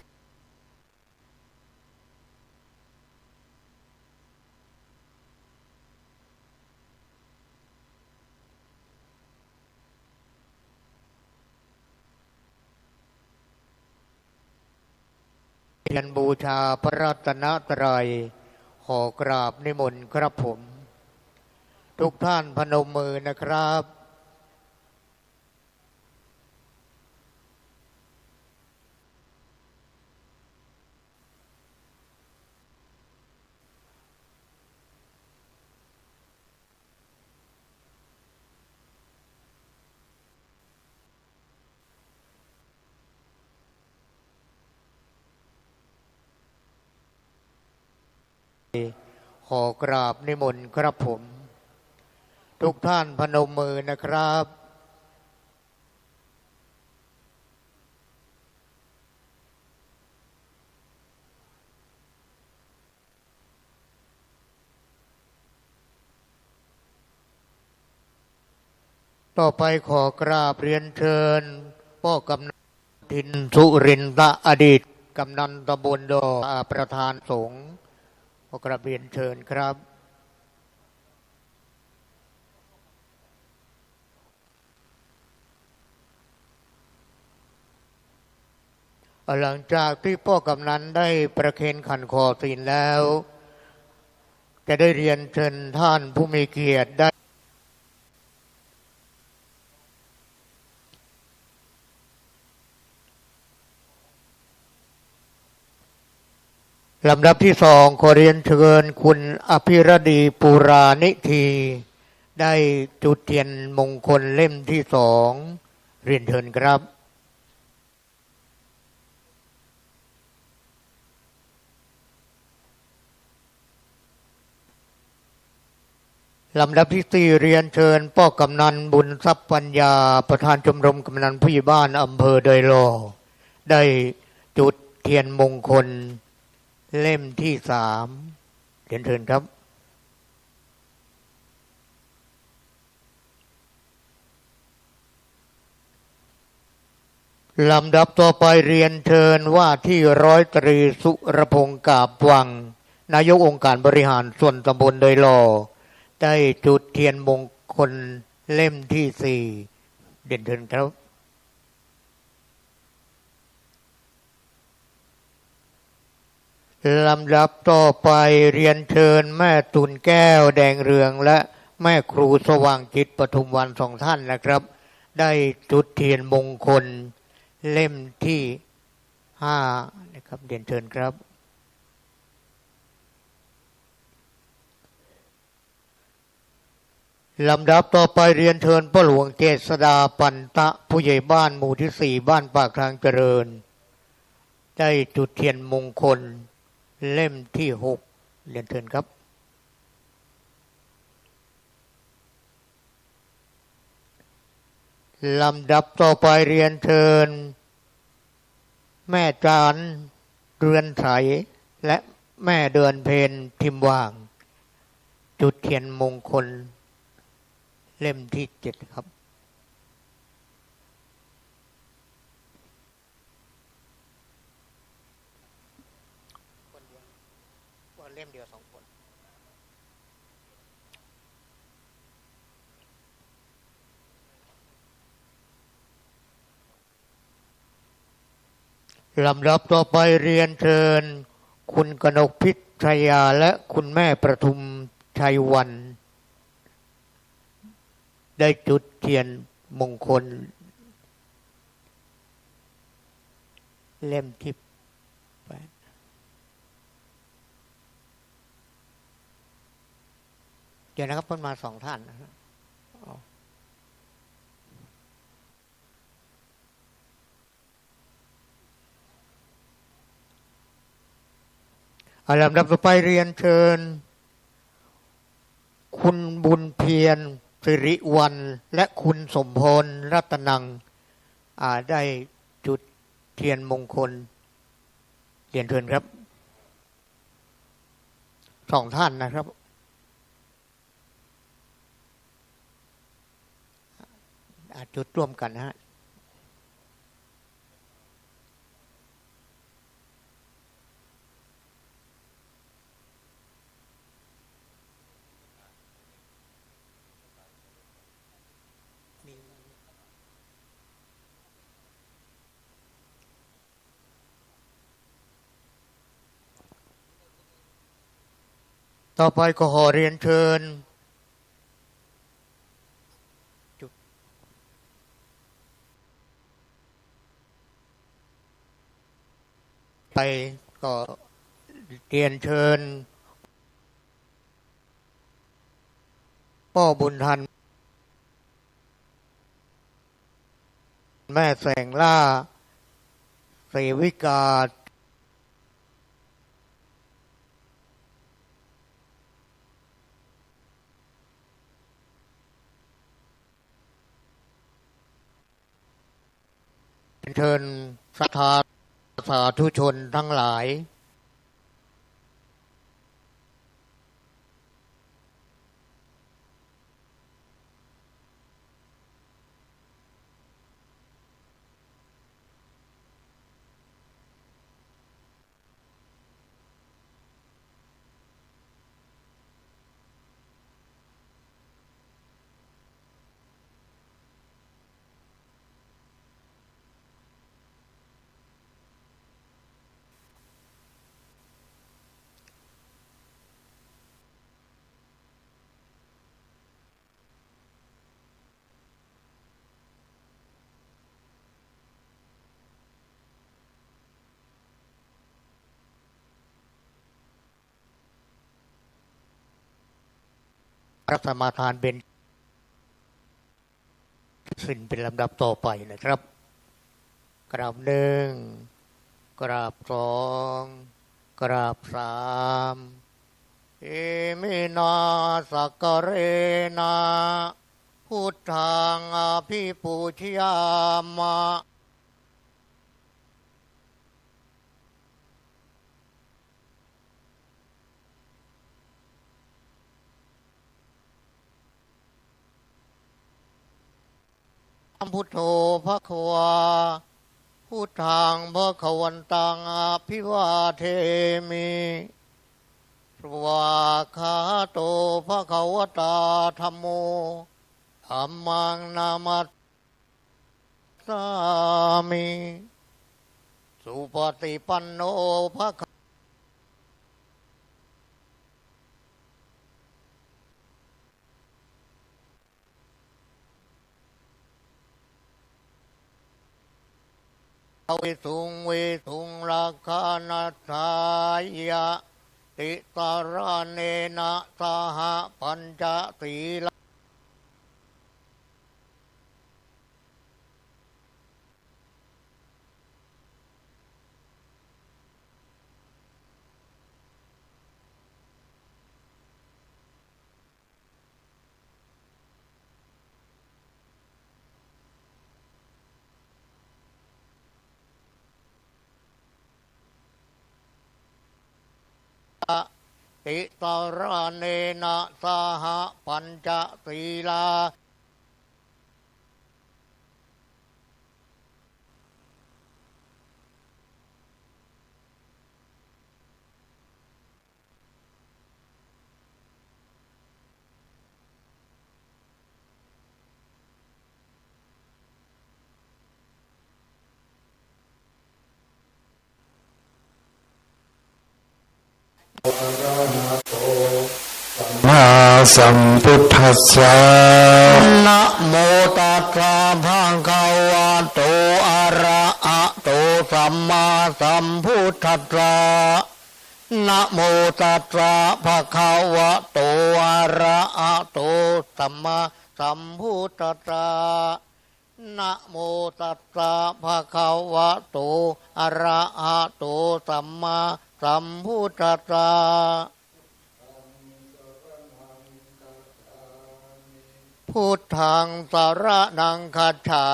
เทียนบูชาพระรัตนตรัย ขอกราบนิมนต์ครับผม ทุกท่านพนมมือนะครับ ขอกราบนิมนต์ครับผม ทุกท่านพนมมือนะครับ ต่อไปขอกราบเรียนเชิญป้อกำนัน ทินสุรินทะ อดีตกำนันตำบลดอ อ่า ประธานสงฆ์ ขอกราบเรียนเชิญครับ หลังจากตี้ป้อกำนันได้ประเคนขันธ์ขอศีลแล้ว จะได้เรียนเชิญท่านผู้มีเกียรติได้ ลำดับที่สอง ขอเรียนเชิญคุณอภิรดี ปูรานิธี ได้จุดเทียนมงคลเล่มที่สอง เรียนเชิญครับ ลำดับที่สี่ เรียนเชิญป้อกำนันบุญทรัพย์ปัญญา ประธานชมรมกำนันผู้ใหญ่บ้านอำเภอดอยหล่อ ได้จุดเทียนมงคลเล่มที่สาม เรียนเชิญครับ ลำดับต่อไปเรียนเชิญว่าที่ร้อยตรีสุรพงษ์ กาบวัง นายกองค์การบริหารส่วนตำบลดอยหล่อ ได้จุดเทียนมงคลเล่มที่สี่ เรียนเชิญครับ ลำดับต่อไปเรียนเชิญแม่ตุ่นแก้ว แดงเรือง และแม่ครูสว่างจิต ปทุมวัน สองท่านนะครับ ได้จุดเทียนมงคลเล่มที่ห้านะครับ เรียนเชิญครับ ลำดับต่อไปเรียนเชิญป้อหลวงเจษฎา ปันตะ ผู้ใหญ่บ้านหมู่ตี้สี่ บ้านปากทางเจริญ ได้จุดเทียนมงคลเล่มตี้หก เรียนเชิญครับ ลำดับต่อไปเรียนเชิญ แม่จาน เรือนใส และแม่เดือนเพ็ญ ทิมหว่าง จุดเทียนมงคลเล่มตี้เจ็ดครับ เล่มเดียวสองคน ลำดับต่อไปเรียนเชิญ คุณกนกพิชยา และคุณแม่ประทุมชัยวรรณ ได้จุดเทียนมงคลเล่มตี้แปด เดี๋ยวนะครับ เปิ้นมาสองท่านนะฮะ อ๋อ อ่า ลำดับต่อไปเรียนเชิญ คุณบุญเพียร สิริวัลย์ และคุณสมพร รัตนัง อ่า ได้จุดเทียนมงคล เรียนเชิญครับ สองท่านนะครับ อ่ะ จุดร่วมกั๋นนะฮะ ต่อไปก็ขอเรียนเชิญ จุด ไปก็เรียนเชิญ ป้อบุญธัน แม่แสงล่า เสวิกา เชิญศรัทธาสาธุชนทั้งหลาย รับสมาทานเบญจศีลเป็นลำดับต่อไปนะครับ กราบหนึ่ง กราบสอง กราบสาม อิมินา สักการะนะ พุทธัง อภิปูชยามะ ธัมมะ พุทโธ ภะคะวา พุทธัง ภะคะวันตัง อะภิวาเทมิ สวากขาโต ภะคะวะตา ธัมโม ธัมมัง นะมัส สามิ สุปฏิปันโน ภะคะ เวสสุง เวสสุง รักขานัตถายะ ติสะระเณนะ สะหะ ปัญจสีลัง ติสรเณนะ สหปัญจศีลา อะระหะโต สัมมาสัมพุทธัสสะ นะโมตัสสะ ภะคะวะโต อะระหะโต สัมมาสัมพุทธัสสะ นะโมตัสสะ ภะคะวะโต อะระหะโต สัมมาสัมพุทธัสสะ นะโมตัสสะ ภะคะวะโต อะระหะโต สัมมาสัมพุทธัสสะ พุทธังสรณังคัจฉา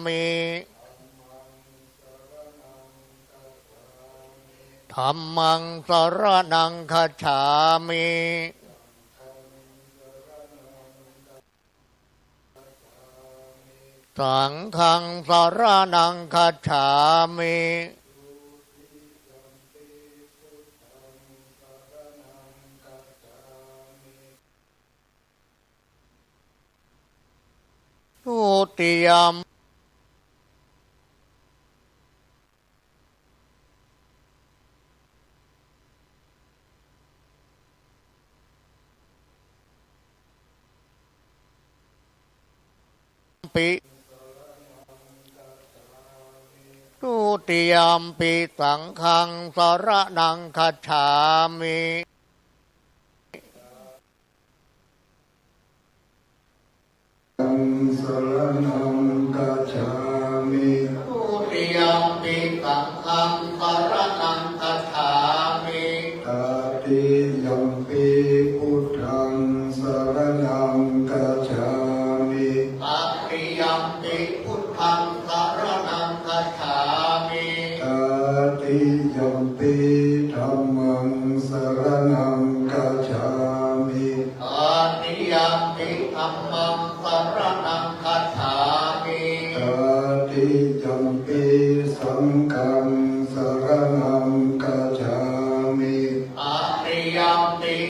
มิ ธัมมังสรณังคัจฉามิ สังฆังสรณังคัจฉามิ ทุติยม ปิ ทุติยมปิ สังฆังสรณังคัจฉามิ ธัมมังสรณังคัจฉามิ ทุติยมปิ สังฆังสรณังคัจฉามิ ตติยมปิ พุทธังสรณังคัจฉามิ ตติยมปิ พุทธังสรณังคัจฉามิ ตติยมปิ ธัมมังสรณังคัจฉามิ ตติยมปิ ธัมมังสรณังคัจฉามิ ตติยมปิ สังฆังสรณัง